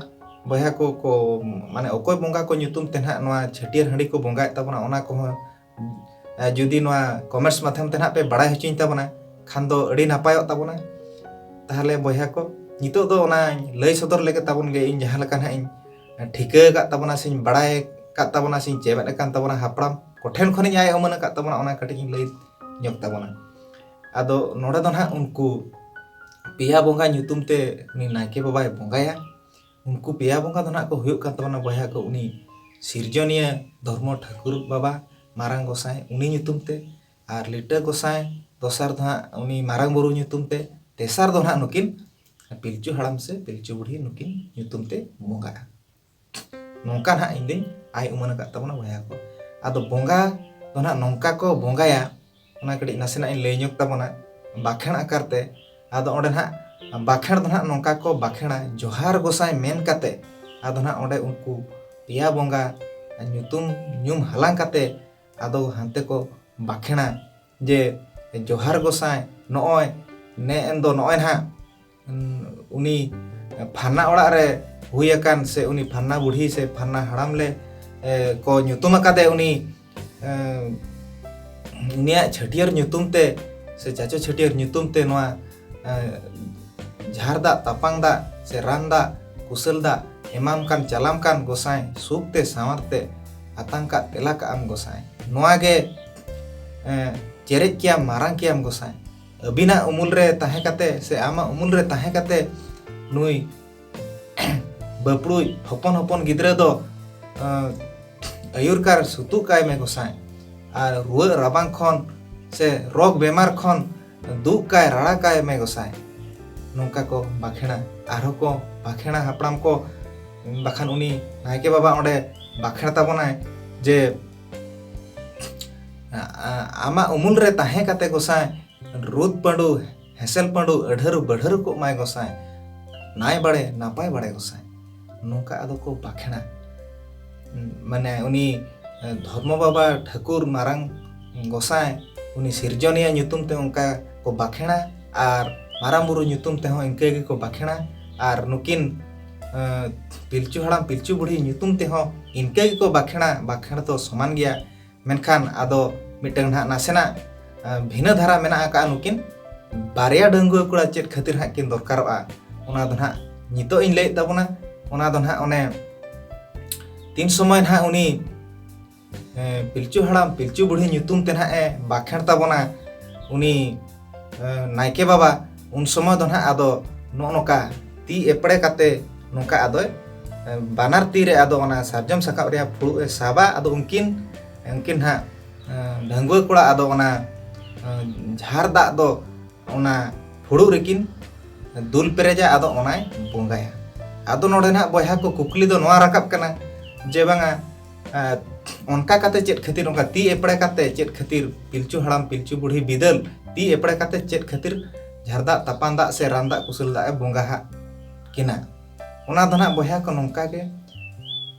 ᱵᱚᱭᱦᱟ ᱠᱚ, ᱠᱚ, ᱢᱟᱱᱮ ᱚᱠᱚᱭ ᱵᱚᱸᱜᱟ ᱠᱚ ᱧᱩᱛᱩᱢ ᱛᱮ ᱱᱟᱦᱟᱜ ᱱᱚᱣᱟ ᱪᱷᱟᱹᱴᱭᱟᱹᱨ ᱦᱟᱺᱰᱤ ᱠᱚ ᱵᱚᱸᱜᱟᱭᱮᱫ ᱛᱟᱵᱚᱱᱟ, ᱚᱱᱟ ᱠᱚᱦᱚᱸ, ᱮ, ᱡᱩᱫᱤ ᱱᱚᱣᱟ ᱠᱚᱢᱮᱱᱴᱥ ᱢᱟᱫᱽᱫᱷᱚᱢ ᱛᱮ ᱱᱟᱦᱟᱜ ᱯᱮ ᱵᱟᱲᱟᱭ ᱦᱚᱪᱚᱧ ᱛᱟᱵᱚᱱᱟ, ᱠᱷᱟᱱ ᱫᱚ ᱟᱹᱰᱤ ᱱᱟᱯᱟᱭᱚᱜ ᱛᱟᱵᱚᱱᱟ᱾ ᱛᱟᱦᱚᱞᱮ ᱵᱚᱭᱦᱟ ᱠᱚ, ᱱᱤᱛᱚᱜ ᱫᱚ ᱚᱱᱟᱧ ᱞᱟᱹᱭ ᱥᱚᱫᱚᱨ ᱞᱮᱜᱮ ᱛᱟᱵᱚᱱ ᱜᱮ, ᱤᱧ ᱡᱟᱦᱟᱸ ᱞᱮᱠᱟ ᱱᱟᱦᱟᱜ ᱤᱧ ᱴᱷᱤᱠᱟᱹ ᱟᱠᱟᱫ ᱛᱟᱵᱚᱱᱟ, ᱥᱮᱧ ᱵᱟᱲᱟᱭ ᱟᱠᱟᱫ ᱛᱟᱵᱚᱱᱟ, ᱥᱮᱧ ᱪᱮᱢᱮᱫ ᱟᱠᱟᱱ ᱛᱟᱵᱚᱱᱟ, ᱦᱟᱯᱲᱟᱢ ᱠᱚᱴᱷᱮᱱ ᱠᱷᱚᱱᱤᱧ ᱟᱭ ᱩᱢᱟᱹᱱ ᱟᱠᱟᱫ ᱛᱟᱵᱚᱱᱟ, ᱚᱱᱟ ᱠᱟᱹᱴᱤᱡ ᱤᱧ ᱞᱟᱹᱭ ᱧᱚᱜ ᱛᱟᱵᱚᱱᱟ᱾ ᱟᱫᱚ ᱱᱚᱰᱮ ᱫᱚ ᱱᱟᱦᱟᱜ ᱩᱱᱠᱩ ᱯᱮᱭᱟ ᱵᱚᱸᱜᱟ ᱧᱩᱛᱩᱢ ᱛᱮ ᱩᱱᱤ ᱱᱟᱭᱠᱮ ᱵᱟᱵᱟᱭ ᱵᱚᱸᱜᱟᱭᱟ᱾ ᱩᱱᱠᱩ ᱯᱮᱭᱟ ᱵᱚᱸᱜᱟ ᱫᱚ ᱱᱟᱦᱟᱜ ᱠᱚ ᱦᱩᱭᱩᱜ ᱠᱟᱱ ᱛᱟᱵᱚᱱᱟ ᱵᱚᱭᱦᱟ ᱠᱚ, ᱩᱱᱤ ᱥᱤᱨᱡᱚᱱᱤᱭᱟᱹ ᱫᱷᱚᱨᱢᱚ ᱴᱷᱟᱹᱠᱩᱨ ᱵᱟᱵᱟ ᱢᱟᱨᱟᱝ ᱜᱚᱸᱥᱟᱭ, ᱩᱱᱤ ᱧᱩᱛᱩᱢ ᱛᱮ, ᱟᱨ ᱞᱤᱴᱟᱹ ᱜᱚᱸᱥᱟᱭ ᱫᱚᱥᱟᱨ ᱫᱚ ᱦᱟᱸᱜ ᱩᱱᱤ ᱢᱟᱨᱟᱝ ᱵᱩᱨᱩ ᱧᱩᱛᱩᱢ ᱛᱮ, ᱛᱮᱥᱟᱨ ᱫᱚ ᱦᱟᱸᱜ ᱱᱩᱠᱤᱱ ᱯᱤᱞᱪᱩ ᱦᱟᱲᱟᱢ ᱥᱮ ᱯᱤᱞᱪᱩ ᱵᱩᱲᱦᱤ ᱱᱩᱠᱤᱱ ᱧᱩᱛᱩᱢ ᱛᱮ ᱵᱚᱸᱜᱟᱜᱼᱟ᱾ ᱱᱚᱝᱠᱟ ᱱᱟᱦᱟᱜ ᱤᱧ ᱫᱩᱧ ᱟᱭ ᱩᱢᱟᱹᱱ ᱟᱠᱟᱫ ᱛᱟᱵᱚᱱᱟ ᱵᱚᱭᱦᱟ ᱠᱚ᱾ ᱟᱫᱚ ᱵᱚᱸᱜᱟ ᱫᱚ ᱱᱟᱦᱟᱜ ᱱᱚᱝᱠᱟ ᱠᱚ ᱵᱚᱸᱜᱟᱭᱟ, ᱚᱱᱟ ᱠᱟᱹᱴᱤᱡ ᱱᱟᱥᱮᱱᱟᱜ ᱤᱧ ᱞᱟᱹᱭ ᱧᱚᱜ ᱛᱟᱵᱚᱱᱟ ᱵᱟᱠᱷᱮᱬ ᱟᱠᱟᱨ ᱛᱮ᱾ ᱟᱫᱚ ᱚᱸᱰᱮ ᱱᱟᱦᱟᱜ ᱵᱟᱠᱷᱮᱬ ᱫᱚ ᱱᱟᱦᱟᱜ ᱱᱚᱝᱠᱟ ᱠᱚ ᱵᱟᱠᱷᱮᱬᱟ, ᱡᱚᱦᱟᱨ ᱜᱚᱸᱥᱟᱭ ᱢᱮᱱ ᱠᱟᱛᱮ, ᱟᱫᱚ ᱱᱟᱦᱟᱜ ᱚᱸᱰᱮ ᱩᱱᱠᱩ ᱯᱮᱭᱟ ᱵᱚᱸᱜᱟ ᱧᱩᱛᱩᱢ ᱧᱩᱢ ᱦᱟᱞᱟᱝ ᱠᱟᱛᱮ ᱟᱫᱚ ᱦᱟᱱᱛᱮ ᱠᱚ ᱵᱟᱠᱷᱮᱬᱟ ᱡᱮ, ᱡᱚᱦᱟᱨ ᱜᱚᱸᱥᱟᱭ, ᱱᱚᱜᱼᱚᱭ ᱱᱮ ᱮᱱ ᱫᱚ ᱱᱚᱜᱼᱚᱭ ᱱᱟᱦᱟᱜ, ᱩᱱᱤ ᱯᱷᱟᱱᱟ ᱚᱲᱟᱜ ᱨᱮ ᱦᱩᱭ ᱟᱠᱟᱱ ᱥᱮ ᱩᱱᱤ ᱯᱷᱟᱱᱟ ᱵᱩᱲᱦᱤ ᱥᱮ ᱯᱷᱟᱱᱟ ᱦᱟᱲᱟᱢ ᱞᱮ, ᱮ, ᱠᱚ ᱧᱩᱛᱩᱢ ᱟᱠᱟᱫᱮ ᱩᱱᱤ, ᱮ, ᱩᱱᱤᱭᱟᱜ ᱪᱷᱟᱹᱴᱭᱟᱹᱨ ᱧᱩᱛᱩᱢ ᱛᱮ ᱥᱮ ᱪᱟᱪᱚ ᱪᱷᱟᱹᱴᱭᱟᱹᱨ ᱧᱩᱛᱩᱢ ᱛᱮ ᱱᱚᱣᱟ ᱡᱷᱟᱨ ᱫᱟᱜ, ᱛᱟᱯᱟᱝ ᱫᱟᱜ ᱥᱮ ᱨᱟᱱ ᱫᱟᱜ, ᱠᱩᱥᱟᱹᱞ ᱫᱟᱜ ᱮᱢᱟᱢ ᱠᱟᱱ ᱪᱟᱞᱟᱢ ᱠᱟᱱ ᱜᱚᱸᱥᱟᱭ, ᱥᱩᱠ ᱛᱮ ᱥᱟᱶᱟᱨ ᱛᱮ ᱟᱛᱟᱝ ᱠᱟᱫ ᱛᱮᱞᱟ ᱠᱟᱜ ᱟᱢ ᱜᱚᱸᱥᱟᱭ᱾ ᱱᱚᱣᱟ ᱜᱮ ᱪᱮᱨᱮᱡ ᱠᱮᱭᱟᱢ, ᱢᱟᱨᱟᱝ ᱠᱮᱭᱟᱢ ᱜᱚᱸᱥᱟᱭ᱾ ᱟᱹᱵᱤᱱᱟᱜ ᱩᱢᱩᱞ ᱨᱮ ᱛᱟᱦᱮᱸ ᱠᱟᱛᱮ ᱥᱮ ᱟᱢᱟᱜ ᱩᱢᱩᱞ ᱨᱮ ᱛᱟᱦᱮᱸ ᱠᱟᱛᱮ ᱱᱩᱭ ᱵᱟᱹᱯᱲᱩᱡ ᱦᱚᱯᱚᱱ ᱦᱚᱯᱚᱱ ᱜᱤᱫᱽᱨᱟᱹ ᱫᱚ ᱟᱹᱭᱩᱨ ᱠᱟᱨ ᱥᱩᱛᱩᱜ ᱠᱟᱭ ᱢᱮ ᱜᱚᱸᱥᱟᱭ᱾ ᱟᱨ ᱨᱩᱣᱟᱹᱜ ᱨᱟᱵᱟᱝ ᱠᱷᱚᱱ ᱥᱮ ᱨᱳᱜᱽ ᱵᱮᱢᱟᱨ ᱠᱷᱚᱱ ᱫᱩᱜ ᱠᱟᱭ ᱨᱟᱲᱟ ᱠᱟᱭ ᱢᱮ ᱜᱚᱸᱥᱟᱭ᱾ ᱱᱚᱝᱠᱟ ᱠᱚ ᱵᱟᱠᱷᱮᱲᱟ᱾ ᱟᱨᱦᱚᱸ ᱠᱚ ᱵᱟᱠᱷᱮᱲᱟ ᱦᱟᱯᱲᱟᱢ ᱠᱚ, ᱵᱟᱠᱷᱟᱱ ᱩᱱᱤ ᱱᱟᱭᱠᱮ ᱵᱟᱵᱟ ᱚᱸᱰᱮ ᱵᱟᱠᱷᱮᱲ ᱛᱟᱵᱚᱱᱟᱭ ᱡᱮ, ᱟᱢᱟᱜ ᱩᱢᱩᱞ ᱨᱮ ᱛᱟᱦᱮᱸ ᱠᱟᱛᱮ ᱜᱚᱸᱥᱟᱭ, ᱨᱩᱫ ᱯᱟᱹᱰᱩ, ᱦᱮᱸᱥᱮᱞ ᱯᱟᱹᱰᱩ, ᱟᱹᱰᱷᱟᱹᱨᱩ ᱵᱟᱹᱰᱷᱟᱹᱨᱩ ᱠᱚᱜ ᱢᱟᱭ ᱜᱚᱸᱥᱟᱭ, ᱱᱟᱭ ᱵᱟᱲᱮ ᱱᱟᱯᱟᱭ ᱵᱟᱲᱮ ᱜᱚᱸᱥᱟᱭ᱾ ᱱᱚᱝᱠᱟ ᱟᱫᱚ ᱠᱚ ᱵᱟᱠᱷᱮᱲᱟ᱾ ᱢᱟᱱᱮ ᱩᱱᱤ ᱫᱷᱚᱨᱢᱚ ᱵᱟᱵᱟ ᱴᱷᱟᱹᱠᱩᱨ ᱢᱟᱨᱟᱝ ᱜᱚᱸᱥᱟᱭ, ᱩᱱᱤ ᱥᱤᱨᱡᱚᱱᱤᱭᱟᱹ ᱧᱩᱛᱩᱢ ᱛᱮ ᱚᱱᱠᱟ ᱠᱚ ᱵᱟᱠᱷᱮᱲᱟ, ᱟᱨ ᱢᱟᱨᱟᱝ ᱵᱩᱨᱩ ᱧᱩᱛᱩᱢ ᱛᱮᱦᱚᱸ ᱤᱱᱠᱟᱹ ᱜᱮᱠᱚ ᱵᱟᱠᱷᱮᱲᱟ, ᱟᱨ ᱱᱩᱠᱤᱱ ᱯᱤᱞᱪᱩ ᱦᱟᱲᱟᱢ ᱯᱤᱞᱪᱩ ᱵᱩᱲᱦᱤ ᱧᱩᱛᱩᱢ ᱛᱮᱦᱚᱸ ᱤᱱᱠᱟᱹ ᱜᱮᱠᱚ ᱵᱟᱠᱷᱮᱲᱟ᱾ ᱵᱟᱠᱷᱮᱲ ᱫᱚ ᱥᱚᱢᱟᱱ ᱜᱮᱭᱟ, ᱢᱮᱱᱠᱷᱟᱱ ᱟᱫᱚ ᱢᱤᱫᱴᱟᱝ ᱱᱟᱦᱟᱜ ᱱᱟᱥᱮᱱᱟᱜ ᱵᱷᱤᱱᱟᱹ ᱫᱷᱟᱨᱟ ᱢᱮᱱᱟᱜ ᱟᱠᱟᱫᱼᱟ᱾ ᱱᱩᱠᱤᱱ ᱵᱟᱨᱭᱟ ᱰᱟᱺᱜᱩᱣᱟᱹ ᱠᱚᱲᱟ ᱪᱮᱫ ᱠᱷᱟᱹᱛᱤᱨ ᱦᱟᱸᱜ ᱠᱤᱱ ᱫᱚᱨᱠᱟᱨᱚᱜᱼᱟ, ᱚᱱᱟ ᱫᱚ ᱱᱟᱦᱟᱜ ᱱᱤᱛᱚᱜ ᱤᱧ ᱞᱟᱹᱭᱮᱫ ᱛᱟᱵᱚᱱᱟ᱾ ᱚᱱᱟ ᱫᱚ ᱱᱟᱦᱟᱜ ᱚᱱᱮ ᱛᱤᱱ ᱥᱚᱢᱚᱭ ᱱᱟᱦᱟᱜ ᱩᱱᱤ ᱯᱤᱞᱪᱩ ᱦᱟᱲᱟᱢ ᱯᱤᱞᱪᱩ ᱵᱩᱲᱦᱤ ᱧᱩᱛᱩᱢ ᱛᱮ ᱱᱟᱦᱟᱜ ᱮ ᱵᱟᱠᱷᱮᱲ ᱛᱟᱵᱚᱱᱟ ᱩᱱᱤ ᱱᱟᱭᱠᱮ ᱵᱟᱵᱟ, ᱩᱱ ᱥᱚᱢᱚᱭ ᱫᱚ ᱱᱟᱦᱟᱜ ᱟᱫᱚ ᱱᱚᱜᱼᱚ ᱱᱚᱝᱠᱟ ᱛᱤ ᱮᱯᱲᱮ ᱠᱟᱛᱮ ᱱᱚᱝᱠᱟ ᱟᱫᱚᱭ ᱵᱟᱱᱟᱨ ᱛᱤ ᱨᱮ ᱟᱫᱚ ᱚᱱᱟ ᱥᱟᱨᱡᱚᱢ ᱥᱟᱠᱟᱢ ᱨᱮᱭᱟᱜ ᱯᱷᱩᱲᱩᱜ ᱮ ᱥᱟᱵᱟ᱾ ᱟᱫᱚ ᱩᱱᱠᱤᱱ ᱩᱱᱠᱤᱱ ᱦᱟᱸᱜ ᱰᱟᱺᱜᱩᱣᱟᱹ ᱠᱚᱲᱟ ᱟᱫᱚ ᱚᱱᱟ ᱡᱷᱟᱨ ᱫᱟᱜ ᱫᱚ ᱚᱱᱟ ᱯᱷᱩᱲᱩᱜ ᱨᱮᱠᱤᱱ ᱫᱩᱞ ᱯᱮᱨᱮᱡᱟ, ᱟᱫᱚ ᱚᱱᱟᱭ ᱵᱚᱸᱜᱟᱭᱟ᱾ ᱟᱫᱚ ᱱᱚᱰᱮ ᱱᱟᱦᱟᱜ ᱵᱚᱭᱦᱟ ᱠᱚ ᱠᱩᱠᱞᱤ ᱫᱚ ᱱᱚᱣᱟ ᱨᱟᱠᱟᱵ ᱠᱟᱱᱟ ᱡᱮ ᱵᱟᱝᱟ, ᱚᱱᱠᱟ ᱠᱟᱛᱮ ᱪᱮᱫ ᱠᱷᱟᱹᱛᱤᱨ, ᱚᱱᱠᱟ ᱛᱤ ᱮᱯᱲᱮ ᱠᱟᱛᱮ ᱪᱮᱫ ᱠᱷᱟᱹᱛᱤᱨ ᱯᱤᱞᱪᱩ ᱦᱟᱲᱟᱢ ᱯᱤᱞᱪᱩ ᱵᱩᱲᱦᱤ ᱵᱤᱫᱟᱹᱞ ᱛᱤ ᱮᱯᱲᱮ ᱠᱟᱛᱮ ᱪᱮᱫ ᱠᱷᱟᱹᱛᱤᱨ ᱡᱷᱟᱨ ᱫᱟᱜ ᱛᱟᱯᱟᱱ ᱫᱟᱜ ᱥᱮ ᱨᱟᱱ ᱫᱟᱜ ᱠᱩᱥᱟᱹᱞ ᱫᱟᱜ ᱮ ᱵᱚᱸᱜᱟ ᱦᱟᱜ ᱠᱤᱱᱟ? ᱚᱱᱟ ᱫᱚ ᱱᱟᱦᱟᱜ ᱵᱚᱭᱦᱟ ᱠᱚ ᱱᱚᱝᱠᱟ ᱜᱮ,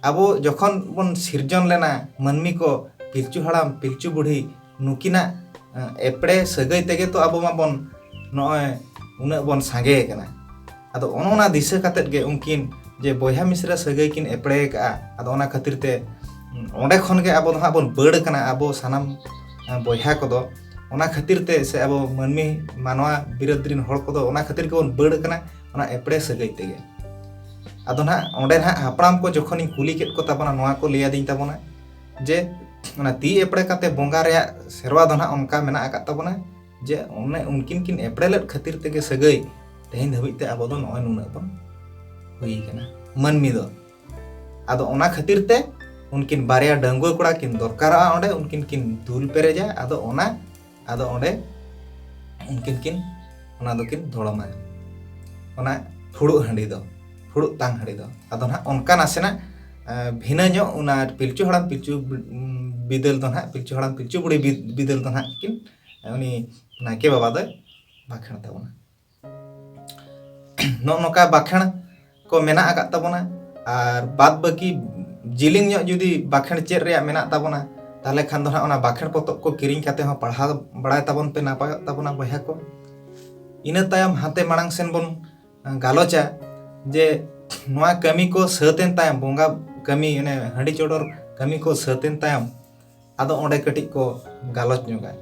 ᱟᱵᱚ ᱡᱚᱠᱷᱚᱱ ᱵᱚᱱ ᱥᱤᱨᱡᱚᱱ ᱞᱮᱱᱟ ᱢᱟᱹᱱᱢᱤ ᱠᱚ, ᱯᱤᱞᱪᱩ ᱦᱟᱲᱟᱢ ᱯᱤᱞᱪᱩ ᱵᱩᱲᱦᱤ ᱱᱩᱠᱤᱱᱟᱜ ᱮᱯᱲᱮ ᱥᱟᱹᱜᱟᱹᱭ ᱛᱮᱜᱮ ᱛᱚ ᱟᱵᱚ ᱢᱟᱵᱚᱱ ᱱᱚᱜᱼᱚᱭ ᱩᱱᱟᱹᱜ ᱵᱚᱱ ᱥᱟᱸᱜᱮ ᱟᱠᱟᱱᱟ᱾ ᱟᱫᱚ ᱚᱱᱮ ᱚᱱᱟ ᱫᱤᱥᱟᱹ ᱠᱟᱛᱮᱫ ᱜᱮ ᱩᱱᱠᱤᱱ ᱡᱮ ᱵᱚᱭᱦᱟ ᱢᱤᱥᱨᱟ ᱥᱟᱹᱜᱟᱹᱭ ᱠᱤᱱ ᱮᱯᱲᱮ ᱟᱠᱟᱫᱼᱟ, ᱟᱫᱚ ᱚᱱᱟ ᱠᱷᱟᱹᱛᱤᱨ ᱛᱮ ᱚᱸᱰᱮ ᱠᱷᱚᱱ ᱜᱮ ᱟᱵᱚ ᱫᱚ ᱦᱟᱸᱜ ᱵᱚᱱ ᱵᱟᱹᱲ ᱟᱠᱟᱱᱟ᱾ ᱟᱵᱚ ᱥᱟᱱᱟᱢ ᱵᱚᱭᱦᱟ ᱠᱚᱫᱚ ᱚᱱᱟ ᱠᱷᱟᱹᱛᱤᱨ ᱛᱮ, ᱥᱮ ᱟᱵᱚ ᱢᱟᱹᱱᱢᱤ ᱢᱟᱱᱣᱟ ᱵᱤᱨᱟᱹᱫ ᱨᱤᱱ ᱦᱚᱲ ᱠᱚᱫᱚ ᱚᱱᱟ ᱠᱷᱟᱹᱛᱤᱨ ᱜᱮᱵᱚᱱ ᱵᱟᱹᱲ ᱠᱟᱱᱟ, ᱚᱱᱟ ᱮᱯᱲᱮ ᱥᱟᱹᱜᱟᱹᱭ ᱛᱮᱜᱮ᱾ ᱟᱫᱚ ᱱᱟᱦᱟᱜ ᱚᱸᱰᱮ ᱱᱟᱦᱟᱜ ᱦᱟᱯᱲᱟᱢ ᱠᱚ ᱡᱚᱠᱷᱚᱱᱤᱧ ᱠᱩᱞᱤ ᱠᱮᱫ ᱠᱚ ᱛᱟᱵᱚᱱᱟ, ᱱᱚᱣᱟ ᱠᱚ ᱞᱟᱹᱭ ᱟᱹᱫᱤᱧ ᱛᱟᱵᱚᱱᱟ ᱡᱮ ᱚᱱᱟ ᱛᱤ ᱮᱯᱲᱮ ᱠᱟᱛᱮ ᱵᱚᱸᱜᱟ ᱨᱮᱭᱟᱜ ᱥᱮᱨᱣᱟ ᱫᱚ ᱱᱟᱦᱟᱜ ᱚᱱᱠᱟ ᱢᱮᱱᱟᱜ ᱟᱠᱟᱫ ᱛᱟᱵᱚᱱᱟ ᱡᱮ ᱚᱱᱮ ᱩᱱᱠᱤᱱ ᱠᱤᱱ ᱮᱯᱲᱮ ᱞᱮᱫ ᱠᱷᱟᱹᱛᱤᱨ ᱛᱮᱜᱮ ᱥᱟᱹᱜᱟᱹᱭ ᱛᱮᱦᱮᱧ ᱫᱷᱟᱹᱵᱤᱡ ᱛᱮ ᱟᱵᱚ ᱫᱚ ᱱᱚᱜᱼᱚᱭ ᱱᱩᱱᱟᱹᱜ ᱵᱚᱱ ᱦᱩᱭ ᱠᱟᱱᱟ ᱢᱟᱹᱱᱢᱤ ᱫᱚ᱾ ᱟᱫᱚ ᱚᱱᱟ ᱠᱷᱟᱹᱛᱤᱨ ᱛᱮ ᱩᱱᱠᱤᱱ ᱵᱟᱨᱭᱟ ᱰᱟᱺᱜᱩᱣᱟᱹ ᱠᱚᱲᱟ ᱠᱤᱱ ᱫᱚᱨᱠᱟᱨᱚᱜᱼᱟ, ᱚᱸᱰᱮ ᱩᱱᱠᱤᱱ ᱠᱤᱱ ᱫᱩᱞ ᱯᱮᱨᱮᱡᱟ᱾ ᱟᱫᱚ ᱚᱱᱟ, ᱟᱫᱚ ᱚᱸᱰᱮ ᱩᱱᱠᱤᱱ ᱠᱤᱱ, ᱚᱱᱟ ᱫᱚᱠᱤᱱ ᱫᱷᱚᱲᱚᱢᱟ, ᱚᱱᱟ ᱯᱷᱩᱲᱩᱜ ᱦᱟᱺᱰᱤ ᱫᱚ, ᱯᱷᱩᱲᱩᱜ ᱛᱟᱝ ᱦᱟᱺᱰᱤ ᱫᱚ᱾ ᱟᱫᱚ ᱱᱟᱦᱟᱜ ᱚᱱᱠᱟ ᱱᱟᱥᱮᱱᱟᱜ ᱮᱸ, ᱵᱷᱤᱱᱟᱹ ᱧᱚᱜ ᱚᱱᱟ ᱯᱤᱞᱪᱩ ᱦᱟᱲᱟᱢ ᱯᱤᱞᱪᱩ ᱵᱤ-, ᱩᱸ, ᱵᱤᱫᱟᱹᱞ ᱫᱚ ᱱᱟᱦᱟᱜ, ᱯᱤᱞᱪᱩ ᱦᱟᱲᱟᱢ ᱯᱤᱞᱪᱩ ᱵᱩᱲᱦᱤ ᱵᱤ-, ᱵᱤᱫᱟᱹᱞ ᱫᱚ ᱱᱟᱦᱟᱜ ᱠᱤᱱ, ᱩᱱᱤ ᱱᱟᱭᱠᱮ ᱵᱟᱵᱟ ᱫᱚᱭ ᱵᱟᱠᱷᱮᱬ ᱛᱟᱵᱚᱱᱟ᱾ ᱱᱚᱜᱼᱚ ᱱᱚᱝᱠᱟ ᱵᱟᱠᱷᱮᱬ ᱠᱚ ᱢᱮᱱᱟᱜ ᱟᱠᱟᱫ ᱛᱟᱵᱚᱱᱟ᱾ ᱟᱨ ᱵᱟᱫ ᱵᱟᱹᱠᱤ ᱡᱤᱞᱤᱧ ᱧᱚᱜ ᱡᱩᱫᱤ ᱵᱟᱠᱷᱮᱬ ᱪᱮᱫ ᱨᱮᱭᱟᱜ ᱢᱮᱱᱟᱜ ᱛᱟᱵᱚᱱᱟ, ᱛᱟᱦᱚᱞᱮ ᱠᱷᱟᱱ ᱫᱚ ᱱᱟᱦᱟᱜ ᱚᱱᱟ ᱵᱟᱠᱷᱮᱬ ᱯᱚᱛᱚᱵ ᱠᱚ ᱠᱤᱨᱤᱧ ᱠᱟᱛᱮ ᱦᱚᱸ ᱯᱟᱲᱦᱟᱣ ᱵᱟᱲᱟᱭ ᱛᱟᱵᱚᱱ ᱯᱮ, ᱱᱟᱯᱟᱭᱚᱜ ᱛᱟᱵᱚᱱᱟ ᱵᱚᱭᱦᱟ ᱠᱚ᱾ ᱤᱱᱟᱹ ᱛᱟᱭᱚᱢ ᱦᱟᱱᱛᱮ ᱢᱟᱲᱟᱝ ᱥᱮᱱ ᱵᱚᱱ ᱜᱟᱞᱚᱪᱟ ᱡᱮ ᱱᱚᱣᱟ ᱠᱟᱹᱢᱤ ᱠᱚ ᱥᱟᱹᱛ ᱮᱱ ᱛᱟᱭᱚᱢ, ᱵᱚᱸᱜᱟ ᱠᱟᱹᱢᱤ, ᱚᱱᱮ ᱦᱟᱺᱰᱤ ᱪᱚᱰᱚᱨ ᱠᱟᱹᱢᱤ ᱠᱚ ᱥᱟᱹᱛ ᱮᱱ ᱛᱟᱭᱚᱢ, ᱟᱫᱚ ᱚᱸᱰᱮ ᱠᱟᱹᱴᱤᱡ ᱠᱚ ᱜᱟᱞᱚᱪ ᱧᱚᱜᱟ᱾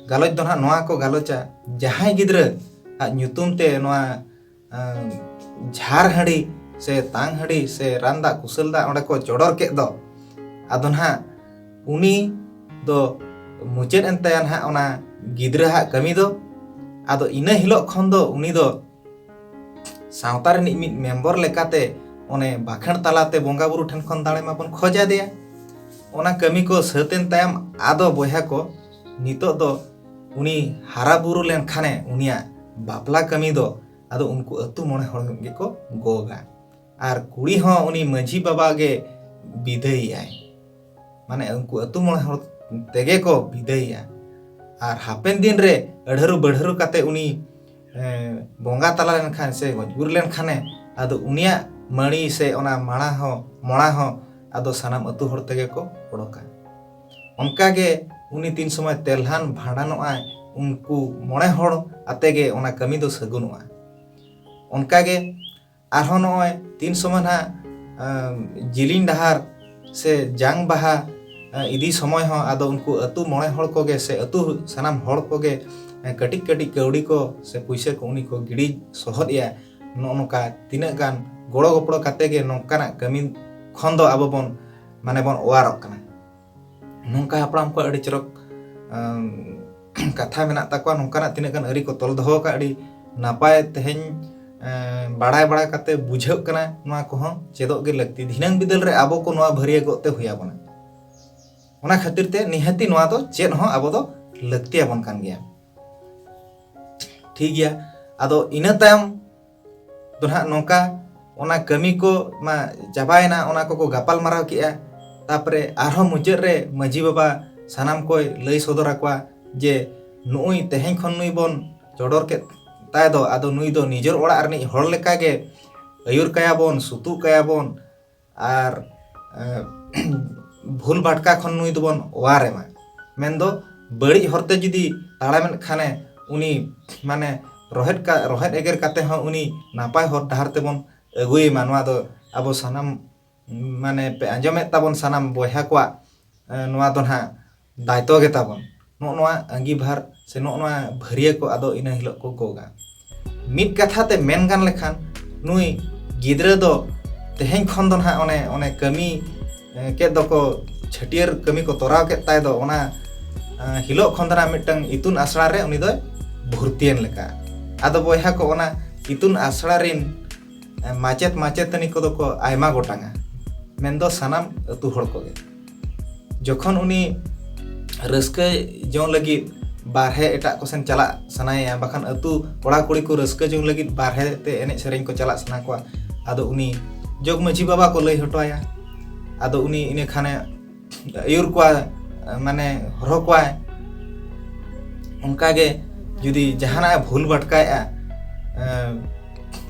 ᱜᱟᱞᱚᱪ ᱫᱚ ᱱᱟᱦᱟᱜ ᱱᱚᱣᱟ ᱠᱚ ᱜᱟᱞᱚᱪᱟ, ᱡᱟᱦᱟᱸᱭ ᱜᱤᱫᱽᱨᱟᱹ ᱟᱜ ᱧᱩᱛᱩᱢ ᱛᱮ ᱱᱚᱣᱟ, ᱟᱸ, ᱡᱷᱟᱨ ᱦᱟᱺᱰᱤ ᱥᱮ ᱛᱟᱝ ᱦᱟᱺᱰᱤ ᱥᱮ ᱨᱟᱱ ᱫᱟᱜ ᱠᱩᱥᱟᱹᱞ ᱫᱟᱜ ᱚᱸᱰᱮ ᱠᱚ ᱪᱚᱰᱚᱨ ᱠᱮᱫ ᱫᱚ, ᱟᱫᱚ ᱱᱟᱦᱟᱜ ᱩᱱᱤ ᱫᱚ ᱢᱩᱪᱟᱹᱫ ᱮᱱ ᱛᱟᱭᱟ ᱱᱟᱦᱟᱜ ᱚᱱᱟ ᱜᱤᱫᱽᱨᱟᱹ ᱦᱟᱜ ᱠᱟᱹᱢᱤ ᱫᱚ᱾ ᱟᱫᱚ ᱤᱱᱟᱹ ᱦᱤᱞᱳᱜ ᱠᱷᱚᱱ ᱫᱚ ᱩᱱᱤ ᱫᱚ ᱥᱟᱶᱛᱟ ᱨᱤᱱᱤᱡ ᱢᱤᱫ ᱢᱮᱢᱵᱚᱨ ᱞᱮᱠᱟᱛᱮ ᱚᱱᱮ ᱵᱟᱠᱷᱮᱬ ᱛᱟᱞᱟᱛᱮ ᱵᱚᱸᱜᱟ ᱵᱩᱨᱩ ᱴᱷᱮᱱ ᱠᱷᱚᱱ ᱫᱟᱲᱮ ᱢᱟᱵᱚᱱ ᱠᱷᱚᱡ ᱟᱫᱮᱭᱟ᱾ ᱚᱱᱟ ᱠᱟᱹᱢᱤ ᱠᱚ ᱥᱟᱹᱛ ᱮᱱ ᱛᱟᱭᱚᱢ, ᱟᱫᱚ ᱵᱚᱭᱦᱟ ᱠᱚ, ᱱᱤᱛᱚᱜ ᱫᱚ ᱩᱱᱤ ᱦᱟᱨᱟ ᱵᱩᱨᱩ ᱞᱮᱱᱠᱷᱟᱱᱮ ᱩᱱᱤᱭᱟᱜ ᱵᱟᱯᱞᱟ ᱠᱟᱹᱢᱤ ᱫᱚ ᱟᱫᱚ ᱩᱱᱠᱩ ᱟᱹᱛᱩ ᱢᱚᱬᱮ ᱦᱚᱲ ᱜᱮᱠᱚ ᱜᱚᱜᱟ᱾ ᱟᱨ ᱠᱩᱲᱤ ᱦᱚᱸ ᱩᱱᱤ ᱢᱟᱹᱡᱷᱤ ᱵᱟᱵᱟ ᱜᱮ ᱵᱤᱫᱟᱹᱭᱮᱭᱟᱭ, ᱢᱟᱱᱮ ᱩᱱᱠᱩ ᱟᱹᱛᱩ ᱢᱚᱬᱮ ᱦᱚᱲ ᱛᱮᱜᱮ ᱠᱚ ᱵᱤᱫᱟᱹᱭᱮᱭᱟ᱾ ᱟᱨ ᱦᱟᱯᱮᱱ ᱫᱤᱱ ᱨᱮ ᱟᱹᱲᱦᱟᱹᱨᱩ ᱵᱟᱹᱲᱦᱟᱹᱨᱩ ᱠᱟᱛᱮ ᱩᱱᱤ, ᱮ, ᱵᱚᱸᱜᱟ ᱛᱟᱞᱟ ᱞᱮᱱᱠᱷᱟᱱ ᱥᱮ ᱜᱚᱡ ᱜᱩᱨ ᱞᱮᱱᱠᱷᱟᱱᱮ, ᱟᱫᱚ ᱩᱱᱤᱭᱟᱜ ᱢᱟᱹᱲᱤ ᱥᱮ ᱚᱱᱟ ᱢᱟᱲᱟ ᱦᱚᱸ, ᱢᱚᱲᱟ ᱦᱚᱸ ᱟᱫᱚ ᱥᱟᱱᱟᱢ ᱟᱹᱛᱩ ᱦᱚᱲ ᱛᱮᱜᱮ ᱠᱚ ᱚᱰᱚᱠᱟ᱾ ᱚᱱᱠᱟᱜᱮ ᱩᱱᱤ ᱛᱤᱱ ᱥᱚᱢᱚᱭ ᱛᱮᱞᱦᱟᱱ ᱵᱷᱟᱸᱰᱟᱱᱚᱜᱼᱟᱭ, ᱩᱱᱠᱩ ᱢᱚᱬᱮ ᱦᱚᱲ ᱟᱛᱮ ᱜᱮ ᱚᱱᱟ ᱠᱟᱹᱢᱤ ᱫᱚ ᱥᱟᱹᱜᱩᱱᱚᱜᱼᱟ᱾ ᱚᱱᱠᱟᱜᱮ ᱟᱨᱦᱚᱸ ᱱᱚᱜᱼᱚᱭ ᱛᱤᱱ ᱥᱚᱢᱚᱭ ᱱᱟᱦᱟᱜ, ᱟᱢ, ᱡᱤᱞᱤᱧ ᱰᱟᱦᱟᱨ ᱥᱮ ᱡᱟᱝ ᱵᱟᱦᱟ ᱤᱫᱤ ᱥᱚᱢᱚᱭ ᱦᱚᱸ ᱟᱫᱚ ᱩᱱᱠᱩ ᱟᱹᱛᱩ ᱢᱚᱬᱮ ᱦᱚᱲ ᱠᱚᱜᱮ ᱥᱮ ᱟᱹᱛᱩ ᱥᱟᱱᱟᱢ ᱦᱚᱲ ᱠᱚᱜᱮ ᱠᱟᱹᱴᱤᱡ ᱠᱟᱹᱴᱤᱡ ᱠᱟᱹᱣᱰᱤ ᱠᱚ ᱥᱮ ᱯᱩᱭᱥᱟᱹ ᱠᱚ ᱩᱱᱤ ᱠᱚ ᱜᱤᱰᱤ ᱥᱚᱦᱚᱫ ᱮᱭᱟ᱾ ᱱᱚᱜᱼᱚ ᱱᱚᱝᱠᱟ ᱛᱤᱱᱟᱹᱜ ᱜᱟᱱ ᱜᱚᱲᱚ ᱜᱚᱯᱚᱲᱚ ᱠᱟᱛᱮ ᱜᱮ ᱱᱚᱝᱠᱟᱱᱟᱜ ᱠᱟᱹᱢᱤ ᱠᱷᱚᱱ ᱫᱚ ᱟᱵᱚ ᱵᱚᱱ, ᱢᱟᱱᱮ, ᱵᱚᱱ ᱚᱣᱟᱨᱚᱜ ᱠᱟᱱᱟ᱾ ᱱᱚᱝᱠᱟ ᱦᱟᱯᱲᱟᱢ ᱠᱚᱣᱟᱜ ᱟᱹᱰᱤ ᱪᱚᱨᱚᱠ, ᱟᱢ, ᱠᱟᱛᱷᱟ ᱢᱮᱱᱟᱜ ᱛᱟᱠᱚᱣᱟ᱾ ᱱᱚᱝᱠᱟᱱᱟᱜ ᱛᱤᱱᱟᱹᱜ ᱜᱟᱱ ᱟᱹᱨᱤ ᱠᱚ ᱛᱚᱞ ᱫᱚᱦᱚ ᱟᱠᱟᱫ, ᱟᱹᱰᱤ ᱱᱟᱯᱟᱭ ᱛᱮᱦᱮᱧ, ᱮᱸ, ᱵᱟᱲᱟᱭ ᱵᱟᱲᱟ ᱠᱟᱛᱮ ᱵᱩᱡᱷᱟᱹᱜ ᱠᱟᱱᱟ᱾ ᱱᱚᱣᱟ ᱠᱚᱦᱚᱸ ᱪᱮᱫᱚᱜ ᱜᱮ ᱞᱟᱹᱠᱛᱤ᱾ ᱫᱷᱤᱱᱟᱹᱝ ᱵᱤᱫᱟᱹᱞ ᱨᱮ ᱟᱵᱚ ᱠᱚ ᱱᱚᱣᱟ ᱵᱷᱟᱹᱨᱭᱟᱹ ᱜᱚᱜ ᱛᱮ ᱦᱩᱭ ᱟᱵᱚᱱᱟ᱾ ᱚᱱᱟ ᱠᱷᱟᱹᱛᱤᱨ ᱛᱮ ᱱᱤᱦᱟᱹᱛᱤ ᱱᱚᱣᱟ ᱫᱚ ᱪᱮᱫ ᱦᱚᱸ ᱟᱵᱚ ᱫᱚ ᱞᱟᱹᱠᱛᱤ ᱟᱵᱚᱱ ᱠᱟᱱ ᱜᱮᱭᱟ᱾ ᱴᱷᱤᱠ ᱜᱮᱭᱟ, ᱟᱫᱚ ᱤᱱᱟᱹ ᱛᱟᱭᱚᱢ ᱫᱚ ᱱᱟᱦᱟᱜ ᱱᱚᱝᱠᱟ ᱚᱱᱟ ᱠᱟᱹᱢᱤ ᱠᱚ ᱢᱟ ᱪᱟᱵᱟᱭᱮᱱᱟ, ᱚᱱᱟ ᱠᱚᱠᱚ ᱜᱟᱯᱟᱞ ᱢᱟᱨᱟᱣ ᱠᱮᱜᱼᱟ᱾ ᱛᱟᱯᱚᱨᱮ ᱟᱨᱦᱚᱸ ᱢᱩᱪᱟᱹᱫ ᱨᱮ ᱢᱟᱹᱡᱷᱤ ᱵᱟᱵᱟ ᱥᱟᱱᱟᱢ ᱠᱚᱭ ᱞᱟᱹᱭ ᱥᱚᱫᱚᱨ ᱟᱠᱚᱣᱟ ᱡᱮ ᱱᱩᱜᱼᱩᱭ ᱛᱮᱦᱮᱧ ᱠᱷᱚᱱ ᱱᱩᱭ ᱵᱚᱱ ᱪᱚᱰᱚᱨ ᱠᱮᱫ ᱛᱟᱭ ᱫᱚ, ᱟᱫᱚ ᱱᱩᱭ ᱫᱚ ᱱᱤᱡᱚᱨ ᱚᱲᱟᱜ ᱨᱤᱱᱤᱡ ᱦᱚᱲ ᱞᱮᱠᱟᱜᱮ ᱟᱹᱭᱩᱨ ᱠᱟᱭᱟᱵᱚᱱ, ᱥᱩᱛᱩᱜ ᱠᱟᱭᱟᱵᱚᱱ, ᱟᱨ, ᱮ, ᱵᱷᱩᱞ ᱵᱷᱟᱴᱠᱟ ᱠᱷᱚᱱ ᱱᱩᱭ ᱫᱚᱵᱚᱱ ᱚᱣᱟᱨᱮ ᱢᱟ᱾ ᱢᱮᱱᱫᱚ ᱵᱟᱹᱲᱤᱡ ᱦᱚᱨᱛᱮ ᱡᱩᱫᱤ ᱛᱟᱲᱟᱢᱮᱫ ᱠᱷᱟᱱᱮ ᱩᱱᱤ, ᱢᱟᱱᱮ, ᱨᱚᱦᱮᱫ ᱠᱟ-, ᱨᱚᱦᱮᱫ ᱮᱜᱮᱨ ᱠᱟᱛᱮ ᱦᱚᱸ ᱩᱱᱤ ᱱᱟᱯᱟᱭ ᱦᱚᱨ ᱰᱟᱦᱟᱨ ᱛᱮᱵᱚᱱ ᱟᱹᱜᱩᱭᱮ ᱢᱟ᱾ ᱱᱚᱣᱟ ᱫᱚ ᱟᱵᱚ ᱥᱟᱱᱟᱢ, ᱢᱟᱱᱮ, ᱯᱮ ᱟᱸᱡᱚᱢᱮᱫ ᱛᱟᱵᱚᱱ ᱥᱟᱱᱟᱢ ᱵᱚᱭᱦᱟ ᱠᱚᱣᱟᱜ, ᱮ, ᱱᱚᱣᱟ ᱫᱚ ᱱᱟᱦᱟᱜ ᱫᱟᱭᱤᱛᱛᱚ ᱜᱮ ᱛᱟᱵᱚᱱ᱾ ᱱᱚᱜᱼᱚ ᱱᱚᱣᱟ ᱟᱸᱜᱤᱵᱷᱟᱨ ᱥᱮ ᱱᱚᱜᱼᱚ ᱱᱚᱣᱟ ᱵᱷᱟᱹᱨᱭᱟᱹ ᱠᱚ ᱟᱫᱚ ᱤᱱᱟᱹ ᱦᱤᱞᱳᱜ ᱠᱚ ᱜᱚᱜᱟ᱾ ᱢᱤᱫ ᱠᱟᱛᱷᱟ ᱛᱮ ᱢᱮᱱ ᱜᱟᱱ ᱞᱮᱠᱷᱟᱱ ᱱᱩᱭ ᱜᱤᱫᱽᱨᱟᱹ ᱫᱚ ᱛᱮᱦᱮᱧ ᱠᱷᱚᱱ ᱫᱚ ᱱᱟᱦᱟᱜ ᱚᱱᱮ, ᱚᱱᱮ ᱠᱟᱹᱢᱤ, ᱮ, ᱠᱮᱫ ᱫᱚᱠᱚ, ᱪᱷᱟᱹᱴᱭᱟᱹᱨ ᱠᱟᱹᱢᱤ ᱠᱚ ᱛᱚᱨᱟᱣ ᱠᱮᱫ ᱛᱟᱭ ᱫᱚ, ᱚᱱᱟ, ᱮ, ᱦᱤᱞᱳᱜ ᱠᱷᱚᱱ ᱫᱚ ᱱᱟᱦᱟᱜ ᱢᱤᱫᱴᱟᱝ ᱤᱛᱩᱱ ᱟᱥᱲᱟ ᱨᱮ ᱩᱱᱤ ᱫᱚᱭ ᱵᱷᱚᱨᱛᱤᱭᱮᱱ ᱞᱮᱠᱟ᱾ ᱟᱫᱚ ᱵᱚᱭᱦᱟ ᱠᱚ, ᱚᱱᱟ ᱤᱛᱩᱱ ᱟᱥᱲᱟ ᱨᱤᱱ, ᱮ, ᱢᱟᱪᱮᱫ ᱢᱟᱪᱮᱛᱟᱹᱱᱤ ᱠᱚᱫᱚ ᱠᱚ ᱟᱭᱢᱟ ᱜᱚᱴᱟᱝᱟ, ᱢᱮᱱᱫᱚ ᱥᱟᱱᱟᱢ ᱟᱹᱛᱩ ᱦᱚᱲ ᱠᱚᱜᱮ᱾ ᱡᱚᱠᱷᱚᱱ ᱩᱱᱤ ᱨᱟᱹᱥᱠᱟᱹ ᱡᱚᱝ ᱞᱟᱹᱜᱤᱫ ᱵᱟᱨᱦᱮ ᱮᱴᱟᱜ ᱠᱚᱥᱮᱱ ᱪᱟᱞᱟᱜ ᱥᱟᱱᱟᱭᱮᱭᱟ, ᱵᱟᱠᱷᱟᱱ ᱟᱹᱛᱩ ᱠᱚᱲᱟ ᱠᱩᱲᱤ ᱠᱚ ᱨᱟᱹᱥᱠᱟᱹ ᱡᱚᱝ ᱞᱟᱹᱜᱤᱫ ᱵᱟᱨᱦᱮ ᱛᱮ ᱮᱱᱮᱡ ᱥᱮᱨᱮᱧ ᱠᱚ ᱪᱟᱞᱟᱜ ᱥᱟᱱᱟ ᱠᱚᱣᱟ, ᱟᱫᱚ ᱩᱱᱤ ᱡᱚᱜᱽ ᱢᱟᱹᱡᱷᱤ ᱵᱟᱵᱟ ᱠᱚ ᱞᱟᱹᱭ ᱦᱚᱴᱚ ᱟᱭᱟ᱾ ᱟᱫᱚ ᱩᱱᱤ ᱤᱱᱟᱹ ᱠᱷᱟᱱᱮ ᱟᱹᱭᱩᱨ ᱠᱚᱣᱟ, ᱢᱟᱱᱮ ᱦᱚᱨᱦᱚ ᱠᱚᱣᱟᱭ᱾ ᱚᱱᱠᱟᱜᱮ ᱡᱩᱫᱤ ᱡᱟᱦᱟᱱᱟᱜ ᱮ ᱵᱷᱩᱞ ᱵᱷᱟᱴᱠᱟᱭᱮᱜᱼᱟ, ᱮᱸ,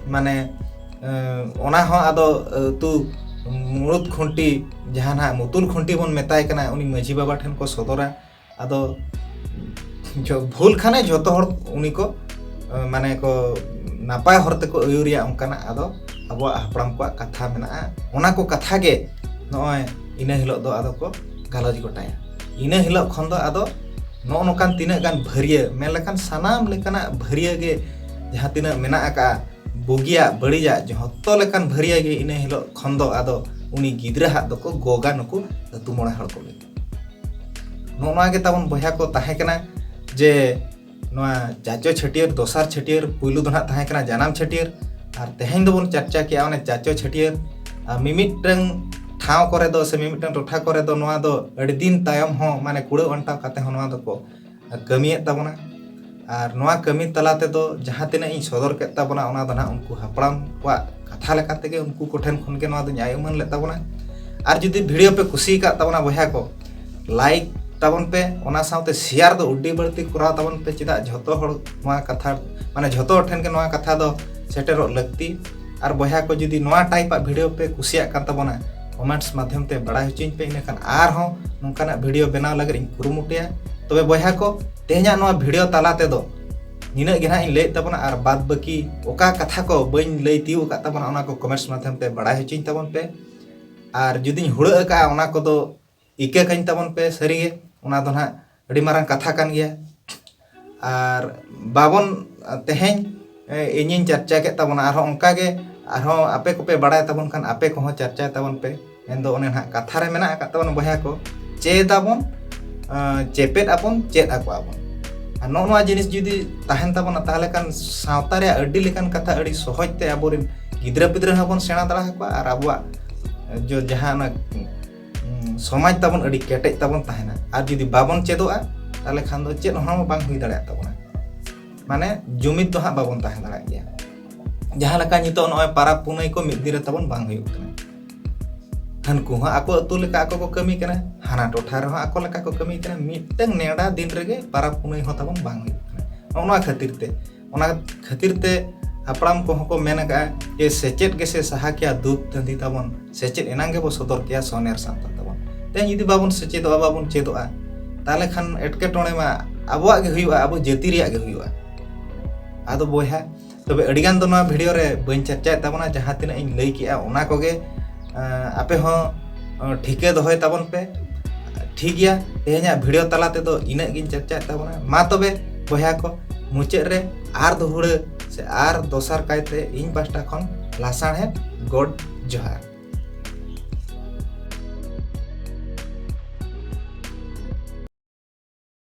ᱢᱟᱱᱮ, ᱮᱸ, ᱚᱱᱟ ᱦᱚᱸ ᱟᱫᱚ ᱟᱹᱛᱩ ᱢᱩᱲᱩᱫ ᱠᱷᱩᱱᱴᱤ, ᱡᱟᱦᱟᱸ ᱱᱟᱦᱟᱜ ᱢᱩᱛᱩᱞ ᱠᱷᱩᱱᱴᱤ ᱵᱚᱱ ᱢᱮᱛᱟᱭ ᱠᱟᱱᱟ, ᱩᱱᱤ ᱢᱟᱹᱡᱷᱤ ᱵᱟᱵᱟ ᱴᱷᱮᱱ ᱠᱚ ᱥᱚᱫᱚᱨᱟ᱾ ᱟᱫᱚ ᱡᱚ-, ᱵᱷᱩᱞ ᱠᱷᱟᱱᱮ ᱡᱷᱚᱛᱚ ᱦᱚᱲ ᱩᱱᱤ ᱠᱚ, ᱮᱸ, ᱢᱟᱱᱮ ᱠᱚ ᱱᱟᱯᱟᱭ ᱦᱚᱨ ᱛᱮᱠᱚ ᱟᱹᱭᱩᱨᱮᱭᱟ, ᱚᱱᱠᱟᱱᱟᱜ ᱟᱫᱚ ᱟᱵᱚᱣᱟᱜ ᱦᱟᱯᱲᱟᱢ ᱠᱚᱣᱟᱜ ᱠᱟᱛᱷᱟ ᱢᱮᱱᱟᱜᱼᱟ᱾ ᱚᱱᱟ ᱠᱚ ᱠᱟᱛᱷᱟ ᱜᱮ ᱱᱚᱜᱼᱚᱭ ᱤᱱᱟᱹ ᱦᱤᱞᱳᱜ ᱫᱚ ᱟᱫᱚ ᱠᱚ ᱜᱟᱞᱚᱪ ᱜᱚᱴᱟᱭᱟ᱾ ᱤᱱᱟᱹ ᱦᱤᱞᱳᱜ ᱠᱷᱚᱱ ᱫᱚ ᱟᱫᱚ ᱱᱚᱜᱼᱚ ᱱᱚᱝᱠᱟᱱ ᱛᱤᱱᱟᱹᱜ ᱜᱟᱱ ᱵᱷᱟᱹᱨᱭᱟᱹ, ᱢᱮᱱ ᱞᱮᱠᱷᱟᱱ ᱥᱟᱱᱟᱢ ᱞᱮᱠᱟᱱᱟᱜ ᱵᱷᱟᱹᱨᱭᱟᱹ ᱜᱮ ᱡᱟᱦᱟᱸ ᱛᱤᱱᱟᱹᱜ ᱢᱮᱱᱟᱜ ᱟᱠᱟᱫᱼᱟ, ᱵᱩᱜᱤᱭᱟᱜ ᱵᱟᱹᱲᱤᱡᱟᱜ ᱡᱷᱚᱛᱚ ᱞᱮᱠᱟᱱ ᱵᱷᱟᱹᱨᱭᱟᱹ ᱜᱮ ᱤᱱᱟᱹ ᱦᱤᱞᱳᱜ ᱠᱷᱚᱱ ᱫᱚ ᱟᱫᱚ ᱩᱱᱤ ᱜᱤᱫᱽᱨᱟᱹ ᱦᱟᱜ ᱫᱚᱠᱚ ᱜᱚᱜᱟ, ᱱᱩᱠᱩ ᱟᱹᱛᱩ ᱢᱚᱬᱮ ᱦᱚᱲ ᱠᱚᱜᱮ᱾ ᱱᱚᱜᱼᱚ ᱱᱚᱣᱟ ᱜᱮ ᱛᱟᱵᱚᱱ ᱵᱚᱭᱦᱟ ᱠᱚ ᱛᱟᱦᱮᱸ ᱠᱟᱱᱟ ᱡᱮ ᱱᱚᱣᱟ ᱪᱟᱪᱚ ᱪᱷᱟᱹᱴᱭᱟᱹᱨ, ᱫᱚᱥᱟᱨ ᱪᱷᱟᱹᱴᱭᱟᱹᱨ, ᱯᱩᱭᱞᱩ ᱫᱚ ᱱᱟᱦᱟᱜ ᱛᱟᱦᱮᱸ ᱠᱟᱱᱟ ᱡᱟᱱᱟᱢ ᱪᱷᱟᱹᱴᱭᱟᱹᱨ, ᱟᱨ ᱛᱮᱦᱮᱧ ᱫᱚᱵᱚᱱ ᱪᱟᱨᱪᱟ ᱠᱮᱜᱼᱟ ᱚᱱᱮ ᱪᱟᱪᱚ ᱪᱷᱟᱹᱴᱭᱟᱹᱨ᱾ ᱟᱨ ᱢᱤᱢᱤᱫᱴᱟᱝ ᱴᱷᱟᱶ ᱠᱚᱨᱮ ᱫᱚ ᱥᱮ ᱢᱤᱢᱤᱫᱴᱟᱝ ᱴᱚᱴᱷᱟ ᱠᱚᱨᱮ ᱫᱚ ᱱᱚᱣᱟ ᱫᱚ ᱟᱹᱰᱤ ᱫᱤᱱ ᱛᱟᱭᱚᱢ ᱦᱚᱸ, ᱢᱟᱱᱮ ᱠᱩᱲᱟᱹᱣ ᱟᱱᱴᱟᱣ ᱠᱟᱛᱮ ᱦᱚᱸ ᱱᱚᱣᱟ ᱫᱚᱠᱚ ᱠᱟᱹᱢᱤᱭᱮᱫ ᱛᱟᱵᱚᱱᱟ᱾ ᱟᱨ ᱱᱚᱣᱟ ᱠᱟᱹᱢᱤ ᱛᱟᱞᱟ ᱛᱮᱫᱚ ᱡᱟᱦᱟᱸ ᱛᱤᱱᱟᱹᱜ ᱤᱧ ᱥᱚᱫᱚᱨ ᱠᱮᱫ ᱛᱟᱵᱚᱱᱟ, ᱚᱱᱟ ᱫᱚ ᱱᱟᱦᱟᱜ ᱩᱱᱠᱩ ᱦᱟᱯᱲᱟᱢ ᱠᱚᱣᱟᱜ ᱠᱟᱛᱷᱟ ᱞᱮᱠᱟ ᱛᱮᱜᱮ ᱩᱱᱠᱩ ᱠᱚᱴᱷᱮᱱ ᱠᱷᱚᱱ ᱜᱮ ᱱᱚᱣᱟ ᱫᱚᱧ ᱟᱭ ᱩᱢᱟᱹᱱ ᱞᱮᱫ ᱛᱟᱵᱚᱱᱟ᱾ ᱟᱨ ᱡᱩᱫᱤ ᱵᱷᱤᱰᱤᱭᱳ ᱯᱮ ᱠᱩᱥᱤ ᱟᱠᱟᱫ ᱛᱟᱵᱚᱱᱟ ᱵᱚᱭᱦᱟ ᱠᱚ, ᱞᱟᱭᱤᱠ ᱛᱟᱵᱚᱱ ᱯᱮ, ᱚᱱᱟ ᱥᱟᱶᱛᱮ ᱥᱮᱭᱟᱨ ᱫᱚ ᱟᱹᱰᱤ ᱵᱟᱹᱲᱛᱤ ᱠᱚᱨᱟᱣ ᱛᱟᱵᱚᱱ ᱯᱮ᱾ ᱪᱮᱫᱟᱜ ᱡᱷᱚᱛᱚ ᱦᱚᱲ ᱱᱚᱣᱟ ᱠᱟᱛᱷᱟ, ᱢᱟᱱᱮ ᱡᱷᱚᱛᱚ ᱦᱚᱲ ᱴᱷᱮᱱ ᱜᱮ ᱱᱚᱣᱟ ᱠᱟᱛᱷᱟ ᱫᱚ ᱥᱮᱴᱮᱨᱚᱜ ᱞᱟᱹᱠᱛᱤ᱾ ᱟᱨ ᱵᱚᱭᱦᱟ ᱠᱚ ᱡᱩᱫᱤ ᱱᱚᱣᱟ ᱴᱟᱭᱤᱯ ᱟᱜ ᱵᱷᱤᱰᱤᱭᱳ ᱯᱮ ᱠᱩᱥᱤᱭᱟᱜ ᱠᱟᱱ ᱛᱟᱵᱚᱱᱟ, ᱠᱚᱢᱮᱱᱴᱥ ᱢᱟᱫᱽᱫᱷᱚᱢ ᱛᱮ ᱵᱟᱲᱟᱭ ᱦᱚᱪᱚᱧ ᱯᱮ, ᱤᱱᱟᱹᱠᱷᱟᱱ ᱟᱨᱦᱚᱸ ᱱᱚᱝᱠᱟᱱᱟᱜ ᱵᱷᱤᱰᱤᱭᱳ ᱵᱮᱱᱟᱣ ᱞᱟᱹᱜᱤᱫ ᱤᱧ ᱠᱩᱨᱩᱢᱩᱴᱩᱭᱟ᱾ ᱛᱚᱵᱮ ᱵᱚᱭᱦᱟ ᱠᱚ, ᱛᱮᱦᱮᱧᱟᱜ ᱱᱚᱣᱟ ᱵᱷᱤᱰᱤᱭᱳ ᱛᱟᱞᱟ ᱛᱮᱫᱚ ᱱᱤᱱᱟᱹᱜ ᱜᱮ ᱱᱟᱦᱟᱜ ᱤᱧ ᱞᱟᱹᱭᱮᱫ ᱛᱟᱵᱚᱱᱟ, ᱟᱨ ᱵᱟᱫ ᱵᱟᱹᱠᱤ ᱚᱠᱟ ᱠᱟᱛᱷᱟ ᱠᱚ ᱵᱟᱹᱧ ᱞᱟᱹᱭ ᱛᱤᱭᱳᱜ ᱟᱠᱟᱫ ᱛᱟᱵᱚᱱᱟ, ᱚᱱᱟ ᱠᱚ ᱠᱚᱢᱮᱱᱴᱥ ᱢᱟᱫᱽᱫᱷᱚᱢ ᱛᱮ ᱵᱟᱲᱟᱭ ᱦᱚᱪᱚᱧ ᱛᱟᱵᱚᱱ ᱯᱮ᱾ ᱟᱨ ᱡᱩᱫᱤᱧ ᱦᱩᱲᱟᱹᱜ ᱟᱠᱟᱫᱼᱟ, ᱚᱱᱟ ᱠᱚᱫᱚ ᱤᱠᱟᱹ ᱠᱟᱹᱧ ᱛᱟᱵᱚᱱ ᱯᱮ, ᱥᱟᱹᱨᱤᱜᱮ ᱚᱱᱟ ᱫᱚ ᱱᱟᱦᱟᱜ ᱟᱹᱰᱤ ᱢᱟᱨᱟᱝ ᱠᱟᱛᱷᱟ ᱠᱟᱱ ᱜᱮᱭᱟ᱾ ᱟᱨ ᱵᱟᱵᱚᱱ, ᱛᱮᱦᱮᱧ, ᱮ, ᱤᱧᱤᱧ ᱪᱟᱨᱪᱟ ᱠᱮᱫ ᱛᱟᱵᱚᱱᱟ, ᱟᱨᱦᱚᱸ ᱚᱱᱠᱟ ᱜᱮ ᱟᱨᱦᱚᱸ ᱟᱯᱮ ᱠᱚᱯᱮ ᱵᱟᱲᱟᱭ ᱛᱟᱵᱚᱱ ᱠᱷᱟᱱ ᱟᱯᱮ ᱠᱚᱦᱚᱸ ᱪᱟᱨᱪᱟᱭ ᱛᱟᱵᱚᱱ ᱯᱮ᱾ ᱢᱮᱱᱫᱚ ᱚᱱᱮ ᱱᱟᱦᱟᱜ ᱠᱟᱛᱷᱟ ᱨᱮ ᱢᱮᱱᱟᱜ ᱟᱠᱟᱫ ᱛᱟᱵᱚᱱᱟ ᱵᱚᱭᱦᱟ ᱠᱚ, ᱪᱮᱫ ᱟᱵᱚᱱ, ᱮ, ᱪᱮᱯᱮᱫ ᱟᱵᱚᱱ, ᱪᱮᱫ ᱟᱠᱚ ᱟᱵᱚᱱ᱾ ᱟᱨ ᱱᱚᱜᱼᱚ ᱱᱚᱣᱟ ᱡᱤᱱᱤᱥ ᱡᱩᱫᱤ ᱛᱟᱦᱮᱱ ᱛᱟᱵᱚᱱᱟ, ᱛᱟᱦᱚᱞᱮ ᱠᱷᱟᱱ ᱥᱟᱶᱛᱟ ᱨᱮᱭᱟᱜ ᱟᱹᱰᱤ ᱞᱮᱠᱟᱱ ᱠᱟᱛᱷᱟ ᱟᱹᱰᱤ ᱥᱚᱦᱚᱡᱽ ᱛᱮ ᱟᱵᱚᱨᱮᱱ ᱜᱤᱫᱽᱨᱟᱹ ᱯᱤᱫᱽᱨᱟᱹ ᱦᱚᱸᱵᱚᱱ ᱥᱮᱬᱟ ᱫᱟᱲᱮ ᱟᱠᱚᱣᱟ, ᱟᱨ ᱟᱵᱚᱣᱟᱜ ᱡᱚ-, ᱡᱟᱦᱟᱸ ᱚᱱᱟ, ᱩᱸ, ᱥᱚᱢᱟᱡᱽ ᱛᱟᱵᱚᱱ ᱟᱹᱰᱤ ᱠᱮᱴᱮᱡ ᱛᱟᱵᱚᱱ ᱛᱟᱦᱮᱱᱟ᱾ ᱟᱨ ᱡᱩᱫᱤ ᱵᱟᱵᱚᱱ ᱪᱮᱫᱚᱜᱼᱟ, ᱛᱟᱦᱚᱞᱮ ᱠᱷᱟᱱ ᱫᱚ ᱪᱮᱫ ᱦᱚᱸ ᱵᱟᱝ ᱦᱩᱭ ᱫᱟᱲᱮᱭᱟᱜ ᱛᱟᱵᱚᱱᱟ, ᱢᱟᱱᱮ ᱡᱩᱢᱤᱫ ᱫᱚ ᱦᱟᱸᱜ ᱵᱟᱵᱚᱱ ᱛᱟᱦᱮᱸ ᱫᱟᱲᱮᱭᱟᱜ ᱜᱮᱭᱟ᱾ ᱡᱟᱦᱟᱸ ᱞᱮᱠᱟ ᱱᱤᱛᱚᱜ ᱱᱚᱜᱼᱚᱭ ᱯᱟᱨᱟᱵᱽ ᱯᱩᱱᱟᱹᱭ ᱠᱚ ᱢᱤᱫ ᱫᱤᱱ ᱨᱮ ᱛᱟᱵᱚᱱ ᱵᱟᱝ ᱦᱩᱭᱩᱜ ᱠᱟᱱᱟ᱾ ᱦᱟᱹᱱᱠᱩ ᱦᱚᱸ ᱟᱠᱚ ᱟᱹᱛᱩ ᱞᱮᱠᱟ ᱟᱠᱚ ᱠᱚ ᱠᱟᱹᱢᱤ ᱠᱟᱱᱟ, ᱦᱟᱱᱟ ᱴᱚᱴᱷᱟ ᱨᱮᱦᱚᱸ ᱟᱠᱚ ᱞᱮᱠᱟ ᱠᱚ ᱠᱟᱹᱢᱤ ᱠᱟᱱᱟ, ᱢᱤᱫᱴᱟᱝ ᱱᱮᱰᱟ ᱫᱤᱱ ᱨᱮᱜᱮ ᱯᱟᱨᱟᱵᱽ ᱯᱩᱱᱟᱹᱭ ᱦᱚᱸ ᱛᱟᱵᱚᱱ ᱵᱟᱝ ᱦᱩᱭᱩᱜ ᱠᱟᱱᱟ᱾ ᱱᱚᱜᱼᱚ ᱱᱚᱣᱟ ᱠᱷᱟᱹᱛᱤᱨ ᱛᱮ, ᱚᱱᱟ ᱠᱷᱟᱹᱛᱤᱨ ᱛᱮ ᱦᱟᱯᱲᱟᱢ ᱠᱚᱦᱚᱸ ᱠᱚ ᱢᱮᱱ ᱟᱠᱟᱫᱼᱟ ᱡᱮ ᱥᱮᱪᱮᱫ ᱜᱮᱥᱮ ᱥᱟᱦᱟ ᱠᱮᱭᱟ ᱫᱩᱠ ᱛᱟᱺᱫᱤ ᱛᱟᱵᱚᱱ, ᱥᱮᱪᱮᱫ ᱮᱱᱟᱝ ᱜᱮᱵᱚ ᱥᱚᱫᱚᱨ ᱠᱮᱭᱟ ᱥᱚᱱᱮᱨ ᱥᱟᱶᱛᱟ ᱛᱟᱵᱚᱱ᱾ ᱛᱮᱦᱮᱧ ᱡᱩᱫᱤ ᱵᱟᱵᱚᱱ ᱥᱮᱪᱮᱫᱚᱜᱼᱟ, ᱵᱟᱵᱚᱱ ᱪᱮᱫᱚᱜᱼᱟ, ᱛᱟᱦᱚᱞᱮ ᱠᱷᱟᱱ ᱮᱴᱠᱮᱴᱚᱬᱮ ᱢᱟ ᱟᱵᱚᱣᱟᱜ ᱜᱮ ᱦᱩᱭᱩᱜᱼᱟ, ᱟᱵᱚ ᱡᱟᱹᱛᱤ ᱨᱮᱭᱟᱜ ᱜᱮ ᱦᱩᱭᱩᱜᱼᱟ᱾ ᱟᱫᱚ ᱵᱚᱭᱦᱟ, ᱛᱚᱵᱮ ᱟᱹᱰᱤᱜᱟᱱ ᱫᱚ ᱱᱚᱣᱟ ᱵᱷᱤᱰᱤᱭᱳ ᱨᱮ ᱵᱟᱹᱧ ᱪᱟᱨᱪᱟᱭᱮᱫ ᱛᱟᱵᱚᱱᱟ, ᱡᱟᱦᱟᱸ ᱛᱤᱱᱟᱹᱜ ᱤᱧ ᱞᱟᱹᱭ ᱠᱮᱜᱼᱟ ᱚᱱᱟ ᱠᱚᱜᱮ, ᱟᱸ, ᱟᱯᱮ ᱦᱚᱸ, ᱟᱸ, ᱴᱷᱤᱠᱟᱹ ᱫᱚᱦᱚᱭ ᱛᱟᱵᱚᱱ ᱯᱮ᱾ ᱴᱷᱤᱠ ᱜᱮᱭᱟ, ᱛᱮᱦᱮᱧᱟᱜ ᱵᱷᱤᱰᱤᱭᱳ ᱛᱟᱞᱟ ᱛᱮᱫᱚ ᱤᱱᱟᱹᱜ ᱜᱤᱧ ᱪᱟᱨᱪᱟᱭᱮᱫ ᱛᱟᱵᱚᱱᱟ᱾ ᱢᱟ ᱛᱚᱵᱮ ᱵᱚᱭᱦᱟ ᱠᱚ, ᱢᱩᱪᱟᱹᱫ ᱨᱮ ᱟᱨ ᱫᱚᱦᱲᱟᱹ ᱥᱮ ᱟᱨ ᱫᱚᱥᱟᱨ ᱠᱟᱭᱛᱮ ᱤᱧ ᱯᱟᱦᱴᱟ ᱠᱷᱚᱱ ᱞᱟᱥᱟᱲᱦᱮᱫ ᱜᱚᱰ ᱡᱚᱦᱟᱨ᱾